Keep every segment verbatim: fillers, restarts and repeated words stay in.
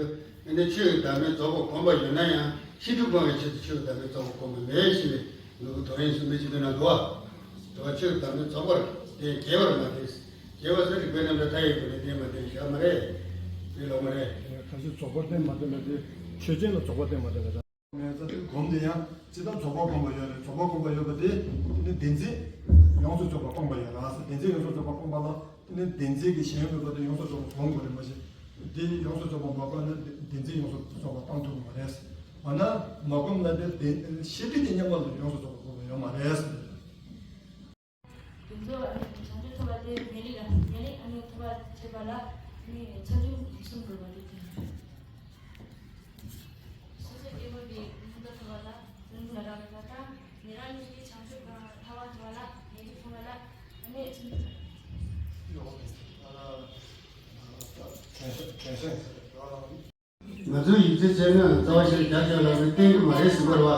ཨ་ནི་ཆོས་ཀྱི་བདག་མེད་རྫོགས་པ་བསྒོམས་པ་ཡོད་ན་ཡང་ཕྱིན་དྲུག་སྤོང་བའི་ཆེད་དུ་ཆོས་ཀྱི་བདག་མེད་རྫོགས་པ་བསྒོམས་པ་མེད་ཞེས་པའི་ལུགས་ཀྱི་དོན་ཡིན་གསུངས་པའི་ཕྱིར་དུ་ན་འདུག་བ། དེ་བ་ཆོས་ཀྱི་བདག་མེད་རྫོགས་པར་དེ་རྒྱས་པར་མ་བསྟན། རྒྱས་པ་ཟེར་རིགས་པའི་རྣམ་གྲངས་མཐའ་ཡས་པ་ལས་བསྟན་མ་བསྟན་བཞག་མ་རེད། དེ་ལོག་མ་རེད། ག་ཚོད་རྫོགས་པར་བསྟན་མ་བསྟན་ལ་དེ་ཆོས་ཅན་ལ་རྫོགས་པར་བསྟན་མ་བསྟན་ལ། ངས་རྩ་དོན་སྒོམ་དེ་ཡང་ཇི་ལྟར་རྫོགས་པ་སྒོམ་པ་ཡོད་རེད། རྫོགས་པ་སྒོམ་པ་ཡོད་པ་དེ་དེ་ནི་བདེན་འཛིན་ཡོངས་སུ་རྫོགས་པ་སྤངས་པ་ཡོད་ལ། བདེན་འཛིན་ཡོངས་སུ་རྫོགས་པ་སྤངས་པ་ལ། དེ་ནི་བདེན་འཛིན་གྱི་ཞེན་ཡུལ་མེད་པ་དེ་ཡོངས་སུ་རྫོགས་པ་སྒོམ་དགོས་རེད་མ་གཞི། དེ་ཡོངས་སུ་རྫོགས་པ་མ་སྒོམ་ན་བདེན་འཛིན་ཡོངས་སུ་རྫོགས་པ་སྤང་ཐུབ་ཀྱི་མ་རེད། འོ་ན་མ་སྒོམ་ན་དེ་བདེན་ཤེས་སྒྲིབ་ཀྱི་མཉམ་པ་ལ་ཡོངས་སུ་རྫོགས་པ་སྒོམ་པ་ཡོད་མ་རེད། དེ་ཚོ་ཨ་ནི་བྱང་ཆུབ་ཐོབ་པ་དེ་ངེས་ལེགས་ལ་ངེས་ལེགས་ཨ་ནི་ཐོབ་པ་བྱེད་པ་ལ་ཨ་ནི་ཆ་འཇོག་གསུམ་དགོས་པ་རེད། དེ་སོ་སོའི་སྐྱེ་བོ་དེ་མུ་མཐའ་ཐོབ་པ་ལ་ལུང་ལ་རག་ལས་པ་དང་ཉེ་རང་ཉིད་ཀྱི་བྱང་ཆུབ་དང་ཐར་པ་ཐོབ་པ་ལ་ངེས་ལེགས་ཐོབ་པ་ལ་ཨ་ནི་ཆ་འཇོག་ང་ཚོས་ཡིད་ཆེས་བྱས་ན་རྩ་བ་ཤེས་རྒྱ་ཆེ་ལ་ནི་བསྟན་གྱི་མ་རེད་ཟེར་བ་རེད་བ།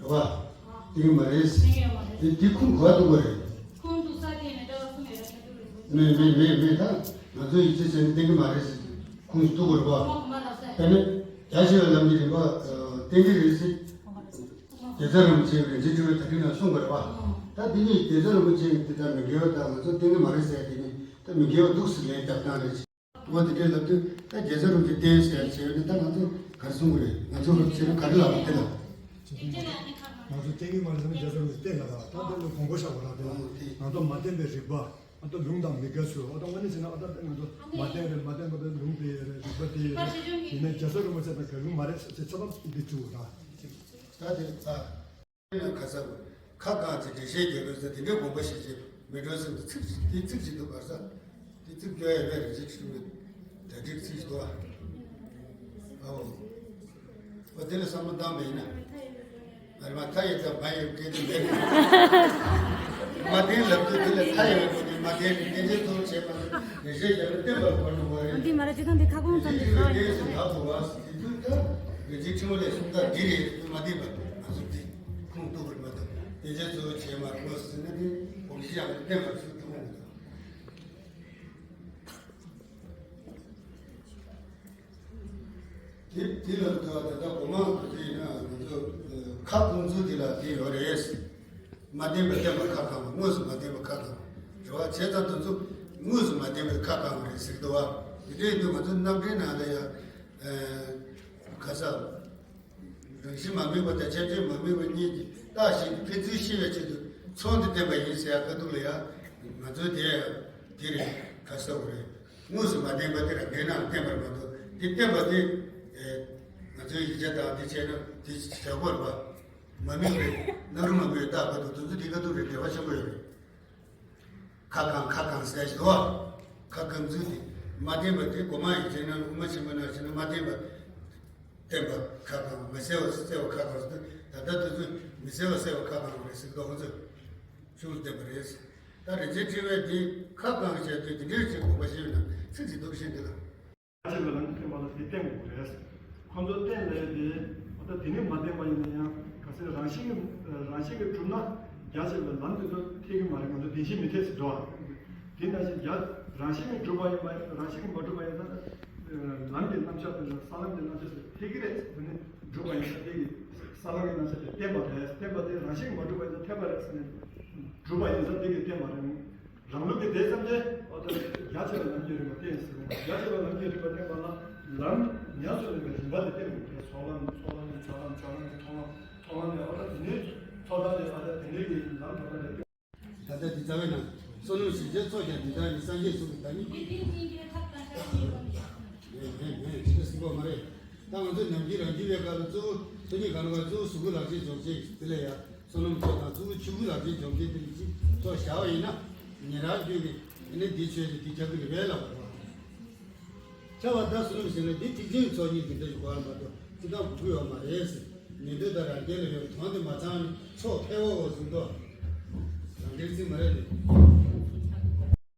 རེད་བ། བསྟན་གྱི་མ་རེད། དེ་དེ་ཁུངས་ག་ཐུག་པ་རེད། ཁུངས་ཐུག་ས་དེ་ནས་ལྟ་བ་ཁུངས་ཡོད་ལ་ཁྱད་དུ་རེད། མེད་མེད་མེད་མེད། ད་ང་ཚོས་ཡིད་ཆེས་བྱས་ན་བསྟན་གྱི་མ་རེད་ཟེར་ཁུངས་ཐུག་པ་རེད་བ། དཔེར་ན་རྒྱ་ཆེ་བའི་ལམ་གྱི་རིམ་པ་བསྟན་གྱི་རེད་ཟེར། རྒྱལ་ཚབ་རིན་པོ་ཆེས་རིན་ཆེན་ཕྲེང་བའི་དར་ཊིག་ནང་གསུངས་པ་རེད་བ། ད་འདི་ནི་རྒྱལ་ཚབ་རིན་པོ་ཆེས་འདི་ལྟར་མི་འགལ་བ་དང་ང་ཚོ་བསྟན་གྱི་མ་རེད་ཟེར་དེ་ནི་ད་མི་འགལ་བ་འདུག་ཟེར་ལན་རྒྱབ་སྟངས་རེད། འོ་དེ་འདྲའི་ལབ་དུས་ད་རྒྱལ་ཚབ་རིན་པོ་ཆེས་བསྟན་ཟེར་བྱས་ཡོད་ན་ད་ང་ཚོ་ག་རེ་གསུང་གི་རེད། ང་ཚོ་བྱས་ན་ག་རེ་ལབ་དགོས་དེ་ལ། ང་ཚོ་བསྟན་གྱི་མ་རེད་ཟེར་ན་རྒྱལ་ཚབ་རིན་པོ་ཆེས་བསྟན་ལབ་པ་ད་དེ་ལ་དགོངས་པ་བཞག་དགོས་ལ། དེ་ལ་ང་ཚོ་མ་བསྟན་པའི་རིགས་པ་ཨ་ད་ལུང་དང་མི་འགལ་ཚུལ་ཨ་ད་དངོས་གནས་བྱས་ན་ཨ་ད་ང་ཚོ་མ་བསྟན་རེད། མ་བསྟན་པ་དེ་ལུང་དེ་རེད། རིགས་པ་དེ་རེད། ཡིན་ན་རྒྱལ་ཚབ་རིན་པོ་ཆེ་དང་འགལ་གྱི་མ་རེད་ཟེར་ཚད་ལྡན་འདི་བཅུག་ད། ད་དེ་ད། ཁ་ས་ཁ་གང་ཚེ་འགྲེལ་བཤད་རྒྱག་དགོས་ཟེར་དེ་འདྲའི་དགོངས་པ་བཞེས་རྗེས་མི་འགྲོ་ཟེར་དུ་ཚིག་དེ་ཚིག་ཅིག་འདུག་ག་ས། དེ་ཚིག་སྐྱོ་ཡ་བས་རིན་ཆེན་ཁྲི་མོས་ད་འགྲིག་ཚིག་ཅིག་འདུག་ཨ། ཨོ། ཨོ་དེ་ལ་བསམ་བློ་བཏང་བ་ཡིན་ན། ཨ་རི་མ་མཐའ་ཡས་ཙམ་མ་ཡས་སྐད་དེ་མེད། མ་བསྟན་ལབ་དུས་དེ་ལ་མཐའ་ཡས་པའི་སྒོ་ནས་མ་བསྟན་ནས་སྐད་ཆའི་ཐོག་བྱས་པ་ལ་འགྲེལ་བཤད་རྒྱག་ན་བསྟན་པར་གོ་ནས་གོ་རེད། འདི་མ་རེད་ཅི་ཐང་འདི་ཁ་སྐོང་ཙམ་དེ་ཟ་ཡིན། ལྟས་སུ་ད་གོ་བ་ཟེར་དུས་ད་རིན་ཆེན་ཁྲི་མོ་ལས་གསུང་སྟངས་འདི་རེད། མ་བསྟན་པ་ང་ཚོ་འདི་ཁུངས་གཏུག་པར་མ་གཏོགས་དེ་ཚོ་གཙོ་བོ་བྱས་མ་རེད་ཟེར་ན་དེ་གོམས་གཤིས་ཡག་པོ་བསྟན་པར་ཚུར་གཏོང་མི་འདུག་དེ་དེ་ལ་ལྟ་བ་ད་ལྟ་གོ་མང་དུ་དེ་ཡིན་ན་ང་ཚོ་ཁ་སྐོང་ཚུལ་དེ་ལ་དེ་ཡོད་རེད། མ་བསྟན་པ་བསྟན་པར་ཁ་བསྐང་བ། དངོས་སུ་མ་བསྟན་པ་ཁ་བསྐང་བ་རེད་བ། བྱས་ཙང་དེ་ཚོ་དངོས་སུ་མ་བསྟན་པར་ཁ་བསྐང་བ་རེད་ཟེར་གི་འདུག་བ། དེ་འདྲ་ཡིན་དུས་ང་ཚོ་རྣམ་འགྲེལ་ནང་ལ་ཡང་ཁ་ས། རང་བཞིན་མ་དམིགས་པ་དང་ཁྱབ་བྱེད་མ་དམིགས་པ་གཉིས་ཀྱི་རྟགས་ཤིག་ཕན་ཚུན་ཤེས་པའི་ཆེད་དུ་ཚོགས་འདི་བསྟན་པ་ཡིན་ཟེར་ཡ་ཁ་ཐུག་ལ་ཡ་ང་ཚོའི་དེ་ཡ་དེ་རེད། ཁ་གསལ་བོ་རེད། དངོས་སུ་མ་བསྟན་པ་དེ་རང་འགྲེལ་ནང་བསྟན་པར་མ་གཏོགས་དེ་བསྟན་པ་དེ་ང་ཚོའི་ཡིག་ཆ་དང་དེ་བྱས་ན་དེ་བྱ་དགོས་རེད་པ། མ་དམིགས་པའི་རྣམ་རིག་མ་དམིགས་པའི་རྟགས་ཁ་ཐུག་དེ་ཚོ་དེ་ཁ་ཐུག་རེད། འབྲེལ་བ་ཆེན་པོ་ཡོད་རེད། ཁ་བསྐང་ཁ་བསྐང་ཟེར་ཞིག་འདུག་བ། ཁ་བསྐང་ཚུལ་དེ་མ་བསྟན་པ་དེ་གོ་མ་ཡིག་ཆའི་ནང་དབུ་མ་ཆེན་པོའི་ནང་བཞིན་མ་བསྟན་པ་བསྟན་པ་ཁ་བསྐང་། མི་གསལ་བ་གསལ་བ་ཁ་བསྐང་ཟེར་དུས་ད་ལྟ་དེ་ཚོ་མི་གསལ་བ་གསལ་བ་ཁ་བསྐང་བ་རེད་ཟེར་དུས་ང་ཚོས་ཤུགས་བསྟན་པ་རེད། ད་རིན་ཆེན་ཕྲེང་བས་དེ་ཁ་བསྐང་བྱས་དུས་དེ་འདྲའི་ཅིག་དགོངས་པ་བཞེས་ན་ཚིག་ཅིག་འདུག་ཤེས་འདི་ལ། རྒྱ་ཆེ་བའི་ལམ་གྱི་བསྟན་པ་ལ་དེ་བསྟན་དགོས་རེད། ཁོ་ཚོ་བསྟན་ལས་དེ་འོ་ད་དེ་ནི་མ་བསྟན་པ་ཡིན་ན་ཡང་ག་ཚོད་རང་བཞིན་གྱི་རང་བཞིན་གྱིས་གྲུབ་ན་རྒྱ་ཆེ་བའི་ལམ་དེ་ཚོ་འཐད་ཀྱི་མ་རེད། ང་ཚོ་བདེན་བཞི་མི་འཐད་ཟེར་འགྲོ་བ། དེ་ནང་བཞིན་རྒྱ་རང་བཞིན་གྱིས་གྲུབ་པ་ཡིན་པ་རང་བཞིན་གྱིས་མ་གྲུབ་པ་ཡིན་ན་ལམ་གྱི་རྣམ་གཞག་དེ་ལ་ས་ལམ་གྱི་རྣམ་གཞག་དེ་འཐད་ཀྱི་རེད། དེ་ནི་གྲུབ་པ་ཡིན་ན་དེ་གི་ས་ལམ་གྱི་རྣམ་གཞག་དེ་བསྟན་པ་རེད། བསྟན་པ་དེ་རང་བཞིན་གྱིས་མ་གྲུབ་པ་ཡིན་ན་འཐད་པ་རེད་ཟེར་ནས་གྲུབ་པ་ཡིན་ཙང་དེ་གི་བསྟན་པ་རེད། རང་ལུགས་ཀྱི་དེ་ཙམ་གྱིས་འོ་ད་རྒྱ་ཆེ་བའི་ལམ་གྱི་རིམ་པ་བསྟན་ཟེར་བ། རྒྱ་ཆེ་བའི་ལམ་གྱི་རིམ་པ་བསྟན་པ་ལ་ལམ་ཉམས་སུ་ལེན་པའི་རིམ་པ་དེ་བསྟན་དགོས་ཏེ། ཚོགས་ལམ་ཚོགས་ལམ་ནས་ཇོ་ལམ། ཇོ་ལམ་ནས་མཐོང་ལམ། མཐོང་ལམ་ནས་འོ་ད་དེ་ནས་ཚོགས་ལམ་ནས་འོ་ད་དེ་ནས་ཀྱི་ལམ་འགྲོ་ལ་རེད། ད་ལྟ་འདི་རྩ་བའི་ནང་བསོད་ནམས་ཞིང་ཆེན་ཚོགས་ཀྱང་འདི་ལྟར་ནི། སངས་རྒྱས་གསུང་གི་བདག་ཉིད་ཀྱི། མེད་མེད་མེད། ཅི་ལྟར་གསུང་གི་མ་རེད། ད་ང་ཚོ་ནམ་རྒྱུན་རང་རྒྱུད་པའི་སྐབས་ལ་གཙོ་བོ་མཚན་ཉིད་གང་རུང་ག་གཙོ་བོ་གཟུགས་སྐུ་ལག་ལེན་སྦྱོང་བྱེད་དེ་ལ་ཡང་བསོད་ནམས་ཚོགས་དང་གཙོ་བོ་ཆོས་སྐུ་ལག་ལེན་སྦྱོང་བྱེད་དེ་ལ་གཅིག་ཚོགས་བཞག་པ་ཡིན་ན། ཉན་རང་རྒྱུད་ཀྱི་ཨ་ནི་འདི་ཆོས་ཀྱི་འདི་ཁྱབ་ཀྱི་རེད་པས་ལབ་པ་རེད། ཁྱབ་པ་ད་བསོད་ནམས་ཟེར་ན་འདི་ཐེག་ཆེན་གྱི་ཚོགས་གཉིས་འདི་འདྲ་ཞིག་དགོས་པ་མ་གཏོགས་ཅི་ལྟར་དགོས་ཀྱི་ཡོད་མ་རེད་ཟེར། ཉན་ཐོས་དང་རང་རྒྱལ་ལ་ཡོད་དོན་དེ་མ་ཚང་ནི་ཚོགས་ཕལ་བ་བ་གསུང་དོ། རང་རྒྱལ་རྩིས་མ་རེད་དེ།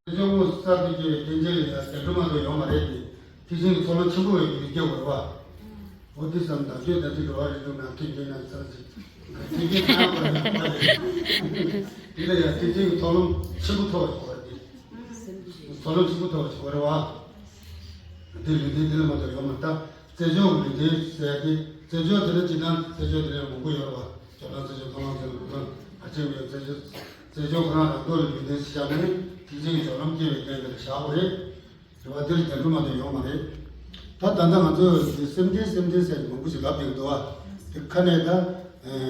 དེ་ཚོ་དངོས་སུ་གསར་དུ་སྐྱེ་བའི་རྟེན་ཅན་ལ་ཡང་དེ་འགྲོ་མ་གཏོགས་ཡོད་མ་རེད་དེ། ཐེག་ཆེན་གྱི་ཚོགས་ལམ་ཆེན་པོ་བས་ཀྱི་རིགས་སྐྱེ་བར་བ། འོ་དེ་ཙམ་དང་ཆོས་དང་ཚིག་འགྲོ་བ་རིགས་དྲུག་ནང་ཐེག་ཆེན་ནང་ཚར་ཅིག་ཐེག་ཆེན་ཐང་བ་རེད། དེ་ལ་ཡང་ཐེག་ཆེན་གྱི་ཚོགས་ལམ་ཆེན་པོ་ཐོབ་པ་ཞིག་དགོས་རེད་དེ། ཚོགས་ལམ་ཆེན་པོ་ཐོབ་པ་ཞིག་དགོས་རེད་བ། དེ་ལུས་རྟེན་དེ་ལ་མ་གཏོགས་ཡོད་མ་རེད་ད། རྩེ་མཆོག་གི་ལུས་རྟེན་ཟེར་ཡ་དེ། རྩེ་མཆོག་དེ་ལ་སྤྱིར་བཏང་རྩེ་མཆོག་དེ་ལ་མང་པོ་ཡོད་རེད་བ། ཇོ་ནང་རྩེ་མཆོག། ཁ་ལོང་རྩེ་མཆོག། ཁ་ལོང་ག་ཚོད་མེད། རྩེ་མཆོག་རྩེ་མཆོག་ཁོ་རང་རང་ཐོག་ལ་ལུས་རྟེན་ཞིག་བཞག་ན་ནི་ཐེག་ཆེན་གྱི་སྦྱོར་ལམ་སྐྱེ་བའི་རྟེན་དེ་ལ་བཞག་དགོས་རེད། དྲི་བ་འདིར་རྒྱ་འབྲུ་མ་གཏོགས་ཡོང་མ་རེད། ད་ད་ལྟ་ང་ཚོས་འདི་སེམས་རྟེན་སེམས་རྟེན་ཟེར་མང་པོ་ཞིག་ལབ་བསྡད་ཀྱི་འདུག་བ། དེ་ཁ་ནས་ད་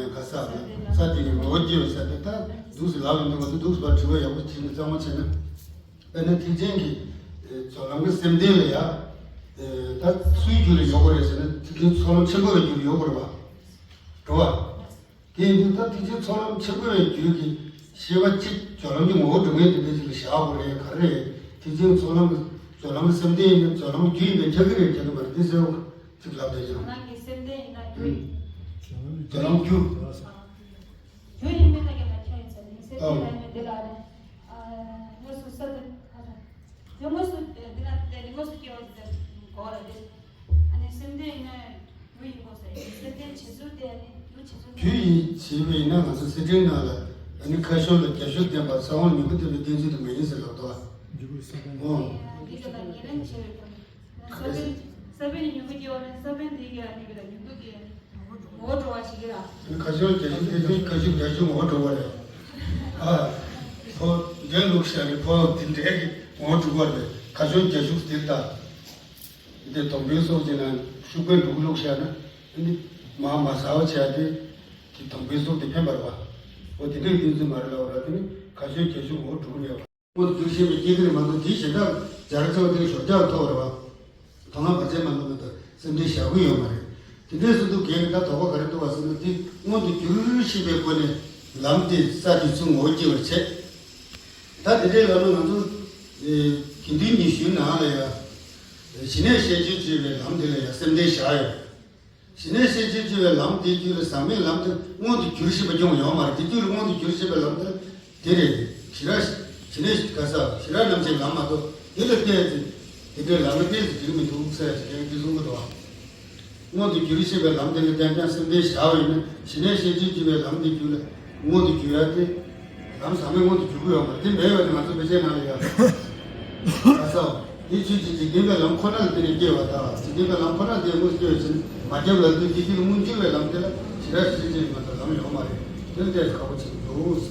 ག་ས་ས་དེ་གི་ངོ་བོ་སྐྱེ་བ་ཟེར་ཏེ་ད་འདུག་སེ་ལབ་ཡོང་འདུག་ང་ཚོ་འདུག་སེ་བ་དྲི་བ་ཡག་པོ་བྱས་ནས་གཙང་མ་བྱས་ན། དཔེར་ན་ཐེག་ཆེན་གྱི་སྦྱོར་ལམ་གྱི་སེམས་རྟེན་ལ་ཡ། ད་སུའི་རྒྱུད་ལ་ཡོད་དགོས་རེད་ཟེར་ན་ཐེག་ཆེན་ཚོགས་ལམ་ཆེན་པོ་བའི་རྒྱུད་ལ་ཡོད་དགོས་རེད་བ། འགྲོ་བ། དེ་ཡིན་དུས་ད་ཐེག་ཆེན་ཚོགས་ལམ་ཆེན་པོ་བའི་རྒྱུད་ཀྱི་ཤེས་པ་གཅིག་སྦྱོར་ལམ་གྱི་ངོ་བོ་སྒྲུབ་མཁན་དེ་འདྲ་ཅིག་ལ་བཞག་དགོས་རེད། ག་རེ་རེད། ཐེག་ཆེན་ཚོགས་ལམ་གྱི་སྦྱོར་ལམ་གྱི་སེམས་རྟེན་ཡིན་ན་སྦྱོར་ལམ་རྒྱུ་ཡིན་པས་ཁྱབ་ཀྱི་རེད་ཁྱབ་ཀྱི་མ་རེད་འདི་ཟེར་བ་ཅིག་ལབ་བསྡད་ཀྱང་། ཁྱོད་རང་གི་སེམས་རྟེན་ཡིན་ན་རྒྱུ་ཡིན། སྦྱོར་ལམ་རྒྱུ། རྒྱུ་ཡིན་མིན་ལ་ཡང་ན་ཁྱོད་ཡིན་ཟེར་ནས་སེམས་རྟེན་ལ་ཡིན་ན་འདི་ལ་ནི། དངོས་སུ་ས་དེ་ཁ་ཚ། དེ་དངོས་སུ་འདི་ལ་དེ་ནི་དངོས་སུ་སྐྱེ་བ་ཟེར་གོ་ལ་དེ། ཨ་ནི་སེམས་རྟེན་ཡིན་ན་རྒྱུ་ཡིན་དགོས་ཟེར་ཡིན། སེམས་རྟེན་བྱེད་ཚུལ་དེ་ཨ་ནི་རྒྱུ་བྱེད་ཚུལ་དེ། རྒྱུ་ཡིན་བྱས་པ་ཡིན་ན་ང་ཚོ་སེམས་རྟེན་ནང་ལ་ཨ་ནི་ཁ་ཕྱོགས་ལ་རྒྱ་ཕྱོགས་བསྟན་པ་ས་བོན་མྱུ་གུ་ལྟ་བུའི་བསྟན་ཚུལ་དེ་མ་ཡིན་ཟེར་ལབ་འདུག་ཨ། འོ། འདི་ག་ལ་ཉེ་ལན་བྱས་པའི་སྐོར། ས་བོན། ས་བོན་ནི་མྱུ་གུ་སྐྱེ་བ་ནི་ས་བོན་འདི་གི་ཨ་ནི་གི་ལ་མྱུ་གུ་གི་ཨ་ནི་ངོ་བོ་འགྲོ་བ་ཞིག་གི་ལ། ཁ་ཕྱོགས་རྒྱ་ཕྱོགས་དེ་དུས་ཁ་ཕྱོགས་རྒྱ་ཕྱོགས་ངོ་བོ་འགྲོ་བ་རེད། ཨ། ཕོ་འདྲེ་ལུག་ཤ་ནི་ཕོ་དེ་འདྲའི་གི་ངོ་བོ་འགྲོ་བ་རེད། ཁ་ཕྱོགས་རྒྱ་ཕྱོགས་དེ་ལྟ། འདི་དོམ་པའི་སོགས་ཀྱི་ནང་ཤུག་པའི་འབྲུག་བླུགས་བཞག་ན་འདི་མ་མ་ཟ་བ་བྱས་ཏེ་དེ་དོམ་པའི་སོགས་དེ་ཕན་པར་བ། འོ་དེ་འདྲའི་བསྟན་ཚུལ་མ་རེད་ལབ་ར། དེ་ནི་ཁ་ཕྱོགས་རྒྱ་ཕྱོགས་ངོ་བོ་འགྲོ་གི་མེད་པ། སྔོན་དུ་འགྱུར་ཤེས་པའི་སྐྱེ་དགུའི་མ་གཏོགས་དེའི་གཞན་དག་སྦྱར་ཚེ་བ་དེ་ཞོར་རྒྱག་ཐོག་རེད་བ། དོ་སྣང་བར་ཆད་མ་ལོག་མེད་དུ་སེམས་ཁྲལ་བཞག་གི་ཡོད་མ་རེད། དེ་འདྲའི་སུ་འདུག་གལ་ཏེ་ད་དོགས་པ་ག་རེ་འདུག་བ་ཟེར་ན་དེ་སྔོན་དུ་འགྱུར་ཤེས་པའི་སྒོ་ནས་ལམ་དེ་ས་དེ་ཚུར་ངོ་བོ་སྐྱེ་བར་བྱེད། ད་དེ་འདྲའི་ལམ་ལ་ང་ཚོ་དགེ་འདུན་ཉི་ཤུའི་ནང་ལ་ཡ། ཞི་གནས་ཤེས་བྱེད་ཅེས་པའི་ལམ་དེ་ལ་ཡ་སེམས་ཁྲལ་བཞག་ཡོད། ཞི་གནས་ཤེས་བྱེད་ཅེས་པའི་ལམ་དེའི་རྒྱུད་ལ་ཟག་མེད་ལམ་དེ་མངོན་དུ་གྱུར་ཤེས་པ་སྐྱོང་ཡོང་མ་རེད། དེ་རྒྱུད་ལ་མངོན་དུ་གྱུར་ཤེས་པའི་ལམ་དེ་དེ་རེད། ཞི་ར་ཞི་གནས་ག་ས་ཞི་ར་རྣམ་བཅས་ལམ་མ་གཏོགས་དེ་ལ་བལྟས་ཚེ་དེ་འདྲའི་ལམ་ལ་བལྟས་ཚེ་འགྲིག་མི་འདུག་ཟེར་ཞིག་གིས་གསུང་གི་འདུག་མངོན་དུ་གྱུར་ཤེས་པའི་ལམ་དེ་ལ་བརྟེན་ཀྱང་སེམས་ཁྲལ་བཞག་པ་ཡིན་ན་ཞི་གནས་ཤེས་བྱེད་ཅེས་པའི་ལམ་དེའི་རྒྱུད་ལ། མངོན་དུ་གྱུར་ཡ་དེ། ལམ་ཟག་མེད་མངོན་དུ་གྱུར་གྱི་ཡོད་མ་རེད། དེ་མེད་པ་དེ་ང་ཚོ་དཔེ་ཆའི་ནང་ལ་ཡོད། ཨ་ས། དེ་ཆོས་ཅན་འཇིག་རྟེན་པའི་ལམ་ཁོ་ན་ལ་བརྟེན་ནས་སྐྱེ་བ་དང་འཇིག་རྟེན་པའི་ལམ་ཁོ་ན་དེ་མངོན་དུ་སྐྱེ་བ་ཅན་མ་སྐྱེ་བ་ལ་དུས་དེ་དུས་ལ་མངོན་གྱུར་བའི་ལམ་དེ་ལ་ཞི་ར་ཞི་བྱེད་ཅན་མ་གཏོགས་ལམ་ཡོད་མ་རེད། དེ་ལ་ཏོག་ཙམ་ཁག་པོ་ཆེན་པོ་འདུག་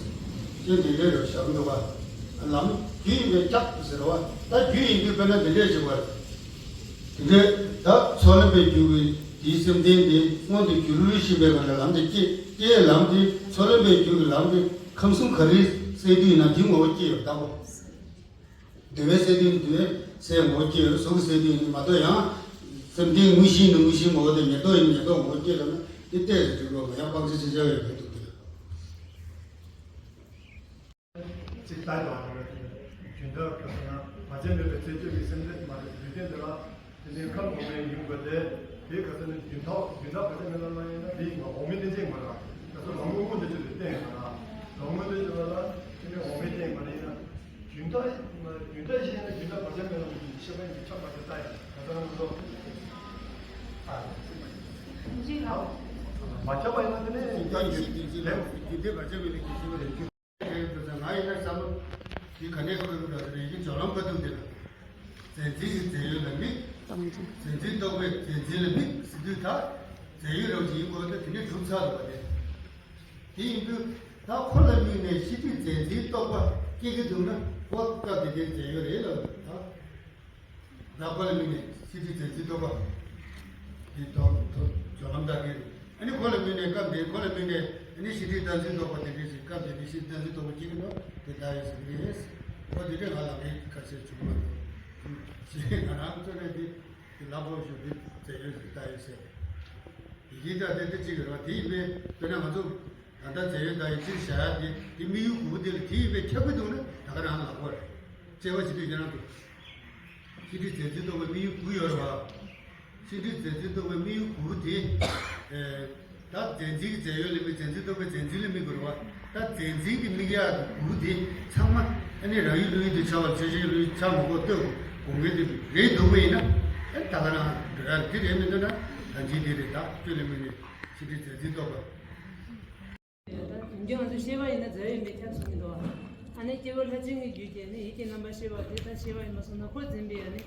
ཅེས་འདི་འདྲའི་རེ་བཞག་འདུག་ག་ལམ་རྒྱུ་ཡིན་པས་ཀྱག་ཟེར་བ་ད་རྒྱུ་ཡིན་དུས་དཔེར་ན་འདི་འདྲས་ཞིག་བར། དེ་འདྲས་ད་ཚོགས་ལམ་པའི་རྒྱུ་གི་དེའི་སེམས་རྟེན་དེ་མངོན་དུ་གྱུར་ཤེས་པའི་ངང་ལ་ལམ་དེ་སྐྱེ་སྐྱེའི་ལམ་དེ་ཚོགས་ལམ་པའི་རྒྱུ་གི་ལམ་དེ་ཁམས་གསུམ་ག་རེའི་སས་བསྡུས་ཡིན་ན་དེའི་ངོ་བོ་སྐྱེ་ཡོད་ལྟ་བུ། འདུལ་བའི་སས་བསྡུས་འདུལ་བའི་སའི་ངོ་བོ་སྐྱེ་ཡོད། གཟུགས་ཀྱི་སས་བསྡུས་ཡིན་མ་གཏོགས་ཡང་། སེམས་རྟེན་དངོས་གཞི་ཡིན་ན་དངོས་གཞིའི་ངོ་བོ་དེ་ཉེར་བསྡོགས་ཡིན་ན་ཉེར་བསྡོགས་ངོ་བོ་སྐྱེ་ལབ་ན་དེ་ཏོག་ཙམ་འགྲིག་གི་མ་ཡང་སྤང་བྱ་ཤེས་བྱ་ཡོད་མེད་འདུག་དེ། ཅིག་ལྟ་དང་རྒྱུན་མཐའ་ག་ཟེར་ན་བར་ཆད་མེད་པའི་རྩད་གཅོད་ཀྱི་སེམས་ཅན་མ་རེད། ལུས་རྟེན་འདི་ལ་དེ་ནས་ཁམས་ངོ་མའི་ཡིན་དགོས་ཏེ་དེ་ག་ཟེར་ན་རྒྱུན་མཐའ་རྒྱུན་མཐའ་བར་ཆད་མེད་པ་མ་ཡིན་ན་དེ་ཡིན་པ་འོག་མིན་གཏན་ཚིགས་མ་རེད། ག་ཟེར་ལམ་ལྔ་མངོན་དུ་བྱེད་པའི་རྟེན་ཡིན་པ་ལ་ལམ་མངོན་དུ་བྱེད་པ་ལ་དེ་ནས་འོག་མིན་རྟེན་མ་རེད་ན་རྒྱུན་མཐའ་རྒྱུན་མཐའ་ཤེས་ན་རྒྱུན་མཐའ་བར་ཆད་མེད་པ་ཤེས་པ་ཡིན་ཁྱབ་པ་དེ་ལྟ་ཡིན་ག་ཟེར་ན་མི་འདུག་མ་ཁྱབ་པ་ཡིན་ན་དེ་ནས་རྒྱུན་མཐའ་རྒྱུན་མཐའ་བར་ཆད་མེད་པའི་རྒྱུན་ཤེས་པ་རེད། ང་ཡིན་ན་བསམ་བློ་དེ་ག་ནས་ཁོ་རེ་རེ་རེ་ཡིན་སྦྱོར་ལམ་བཀའ་གདམས་དེ་ལ། རྫས་འཛིན་གྱི་རྫས་ཡོད་ལ་དམིགས། རྫས་འཛིན་རྟོག་པས་རྫས་འཛིན་ལ་དམིགས་ཟེར་དུས་ད། རྫས་ཡོད་རང་བཞིན་ཡིན་དགོས་ན་དེ་ནས་གྲུབ་ཚར་བ་རེད། དེ་ཡིན་དུས་ད་ཁོ་ལ་དམིགས་ནས་ཤེས་སྒྲིབ་རྫས་འཛིན་རྟོག་པ་སྐྱེ་གི་འདུག་ན་ཁོ་སྐབས་དེ་དེ་རྫས་ཡོད་རེད་ལ་ད། ལག་པ་ལ་དམིགས་ནས་ཤེས་སྒྲིབ་རྫས་འཛིན་རྟོག་པ། དེ་རྟོག་རྟོག་སྦྱོར་ལམ་བདག་གིར། ཨ་ནི་ཁོ་ལ་དམིགས་ནས་སྐབས་འདིར་ཁོ་ལ་དམིགས་ནས་ཨ་ནི་ཤེས་སྒྲིབ་བདག་འཛིན་རྟོག་པ་དེ་འདྲས་ཤིག་སྐབས་དེ་འདྲའི་ཤེས་སྒྲིབ་བདག་འཛིན་རྟོག་པ་སྐྱེ་གི་འདུག་དེ་བདག་ཡོད་ཟེར་གི་རེད། ཁོ་དེ་འདྲས་ང་ལ་ངའི་ཁ་ཆེར་བྱུང་མ་འདུག་ཅེས་ང་རང་ཚོ་ནས་འདི་དེ་ལབ་དགོས་ཞུ་འདི་རྫས་ཡོད་ཟེར་བདག་ཡོད་ཟེར། ཡི་གེ་ལྟར་དེ་འདྲ་ཅིག་རེད་བ། དེ་ཡིན་པས་དཔེར་ན་ང་ཚོ། ད་ལྟ་རྫས་ཡོད་བདག་ཡོད་སྤྱིར་བཞག་ཡ་དེ་དེ་དམིགས་ཡུལ་དགུ་པོ་དེ་ལ་དེ་ཡིན་པས་ཁྱབ་ཀྱི་འདུག་ན་ད་ག་རང་ལ་གོ་རེད། དཔྱད་པ་བྱེད་དུས་ཡང་དུ། ཤེས་སྒྲིབ་རྫས་འཛིན་རྟོག་པའི་དམིགས་ཡུལ་དགུ་ཡོད་རེད་བ། ཤེས་སྒྲིབ་རྫས་འཛིན་རྟོག་པའི་དམིགས་ཡུལ་དགུ་པོ་དེ། ད་རྫས་འཛིན་གྱི་རྫས་ཡོད་ལ་དམིགས། རྫས་འཛིན་རྟོག་པའི་རྫས་འཛིན་ལ་དམིགས་དགོས་རེད་བ། ད་རྫས་འཛིན་གྱི་དམིགས་ཡུལ་དགུ་པོ་དེ་ཚང་མ་ཨ་ནི་རང་ཡུལ་བློ་ཡུལ་དུ་འཆར་བ་ལ་ཆ་ཤས་བློ་ཡུལ་འཆར་མ་དགོས་ལྟོས་དགོས་ངེས་དེ་རེད་འདུག་པ་ཡིན་ན། ཨ་ད་ག་རང་འགྲོ་ཡ་དེ་རེད་མི་འདུག་ན་ད་འཛིན་དེ་རེད། ད་སྤྱོད་ལ་དམིགས་ནས་ཤེས་སྒྲིབ་རྫས་འཛིན་རྟོག་པ། ད་དོན་གྱིས་ང་ཚོས་ཤེས་པ་ཡིན་ན་རྫས་ཡོད་མེད་ཁྱབ་སོང་གི་འདུག་ཨ་ནི་སྐྱེ་བོ་ལྷ་ཅན་གྱི་རྒྱུད་ཀྱི་ནི་ཡིད་ཀྱི་རྣམ་པར་ཤེས་པ་དེ་ད་ཤེས་པ་ཡིན་པ་སོང་ན་ཁོ་འཛིན་པའི་ཨ་ནི་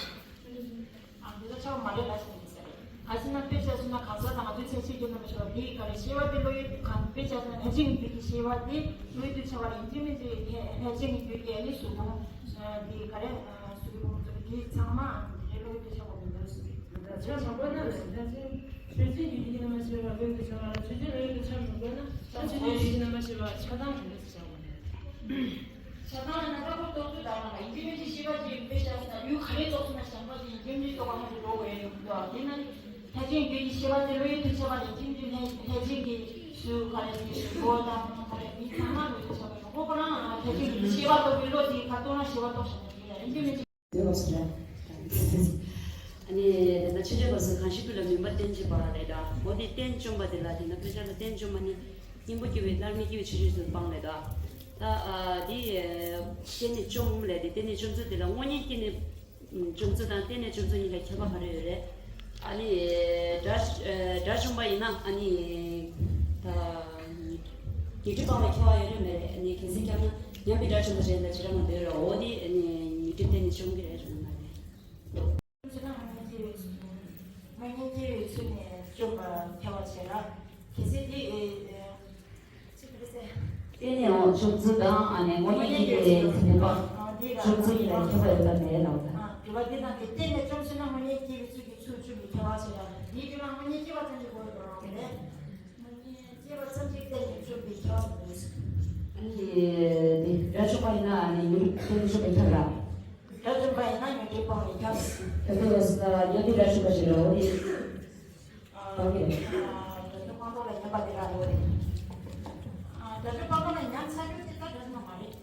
ཨ་འདི་ལ་ཆགས་པ་མ་རེད་ལ་ཞེས་ཟེར། ག་ཅི་ན་དཔེ་བྱས་སོང་ན་གང་ཟག་དང་ང་ཚོའི་ཚད་གཞི་རྒྱུ་རྣམ་པར་ཤེས་པ་འདི་ག་རེ་ཤེས་པ་དེ་བློ་ཡུལ་གང་དཔེ་བྱས་སོང་ན་ལྷས་བྱིན་གྱི་རྒྱུད་ཀྱི་ཤེས་པ་དེ་བློ་ཡུལ་དུ་ཆགས་པ་ལ་ཡིན་གཅིག་མིན་གཅིག་ལྷས་བྱིན་གྱི་རྒྱུད་ཀྱི་ཨ་ནི་གཟུགས་ཕུང་དེ་ག་རེ་གཟུགས་ཀྱི་ཕུང་ཚོགས་ཀྱི་ཚང་མ་དེ་བློ་ཡུལ་དུ་ཆགས་པ་མི་འདུག་ཆགས་པ་ན་ལྷས་བྱིན་ལྷས་བྱིན་གྱི་རྒྱུད་ཀྱི་རྣམ་པར་ཤེས་པ་བློ་ཡུལ་དུ་ཆགས་པ་ལ་ཆོས་ཅན་བློ་ཡུལ་དུ་ཆགས་མི་དགོས་ན་ལྷས་བྱིན་གྱི་རྒྱུད་ཀྱི་རྣམ་པར་ཤེས་པ་ཆགས་སྡང་མི་འདུག་ཟེར་བྱ་བ་ནས། ཆགས་སྡང་ལ་ན་ལྟ་བུ་རྟོག་ཚུལ་དག་ན་ཡིན་གཅིག་མིན་གཅིག་ཤེས་པ་ཅིག་དཔེ་བཞག་ན་ཡུལ་ག་རེ་རྟོགས་སོང་ན་བྱམས་པ་ཅིག་ཡིན་གཅིག་མིན་གཅིག་རྟོགས་པ་ཧ་ཅང་འགྲོ་དགོས་ཡོད་འདུག་དེས་ན་ལྷས་བྱིན་རྒྱུད་ཀྱི་ཤེས་པ་དེ་བློ་ཡུལ་དུ་ཆགས་པ་ལ་ཡིན་གཅིག་མིན་གཅིག་ལྷས་ལྷས་བྱིན་གྱི་ཚུལ་ག་རེ་ཡིན་གཟུགས་དང་ཁ་ལས་མི་ཚང་མ་བློ་ཡུལ་དུ་ཆགས་པ་ཡིན་ཁོ་ཁོ་རང་ལྷས་བྱིན་གྱི་ཤེས་པ་རྟོགས་པའི་བློ་དེ་ག་རེ་རྟོགས་ན་ཤེས་པ་རྟོགས་བཞག་ན་དེ་ལ་ཡིན་གཅིག་མིན་གཅིག་ཡོད་པ་ཞིག་རེད། ཨ་ནི་ད་ལྟ་ཆོས་ཅན་པ་སོགས་གང་ཞིག་ཀུན་ལ་མུན་པ་བསྟན་བྱེད་པ་རེད་ད། འོ་དེ་རྟེན་བཅོམ་པ་དེ་ལ་དེ་ན་དཔེ་ཆ་ལ་རྟེན་བཅོམ་པ་ནི་སྙིང་པོ་སྐྱེ་བའི་སླར་མི་སྐྱེ་བའི་ཆོས་ཅན་ཚུལ་སྤངས་ལས་ད། ད་ཨ་དེ་རྟེན་ནི་བཅོམ་ལས་དེ་རྟེན་ནི་བཅོམ་ཚུལ་དེ་ལ་དངོས་གཉེན་སྐྱེས་ནས་བཅོམ་ཚུལ་དང་རྟེན་ནི་བཅོམ་ཚུལ་གཉིས་ལ་ཁྱད་པར་ག་རེ་ཡོད་རེད། ཨ་ནི་དགྲ་དགྲ་བཅོམ་པ་ཡིན་ན་ཨ་ནི་ད་ཉོན་སྒྲིབ་སྤངས་པའི་ཁྱད་པར་ཡོད་རེད་མེད་རེད། ཨ་ནི་གལ་སྲིད་ཁྱབ་ན་ཉམས་པའི་དགྲ་བཅོམ་པ་རེད་ལ་བྱེ་བྲག་མ་འདོད་ར། འོ་དེ་ཨ་ནི་ཉོན་སྒྲིབ་རྟེན་ནི་བཅོམ་གྱི་རེད་རེད་མ་རེད། ཚུལ་ན་དངོས་གཉེན་སྐྱེ་བའི་ཚུལ་ནས་བཅོམ་པ་ཁྱབ་པ་བྱེད་ལ། གལ་སྲིད་དེ་ཨེ་ཨེ་ཅི་ཕི་ཟེར། རྟེན་ནས་འོང་བཅོམ་ཚུལ་དང་ཨ་ནི་དངོས་གཉེན་སྐྱེ་བའི་ཚུལ་པ་བཅོམ་ཚུལ་གཉིས་ལ་ཁྱད་པར་ཡོད་པ་མེད་ལབ་ད། དྲི་བ་འདི་དང་དེ་རྟེན་ནས་བཅོམ་ཚུལ་ན་དངོས་གཉེན་སྐྱེ་བའི་ཚུལ་གྱི་ཚུལ་བཅོམ་པའི་ཁྱད་པར་བྱེད་ལ། འདིའི་དྲི་བ་དངོས་གཉེན་སྐྱེ་བ་ཙམ་གྱི་སྒོ་ནས་དོར་བ་གལ་ལས། དངོས་གཉེན་སྐྱེ་བ་ཙམ་གྱིས་རྟེན་ནས་བཅོམ་པའི་ཁྱད་པར་མེད། ཨ་ནི་དེ་དགྲ་བཅོམ་པ་ཡིན་ན་ཨ་ནི་ཉོན་སྒྲིབ་རྟེན་ནས་བཅོམ་པའི་ཁྱད་པར་ར། དགྲ་བཅོམ་པ་ཡིན་ན་ཉོན་སྒྲིབ་སྤངས་པའི་ཁྱབ། དེ་ལྟར་ཡོད་ན་ཉོན་སྒྲིབ་དགྲ་བཅོམ་པ་ཞིག་རེད། འོ་དེ་སྤངས་ཀྱི་རེད། དགྲ་བཅོམ་སྤངས་པ་ལ་ཉམས་པ་དེ་ག་རེད། དགྲ་བཅོམ་སྤངས་པ་ལ་ཉམས་ཚར་རྒྱུ་དེ་ད་དགྲ་བཅོམ་པ་མ་རེད།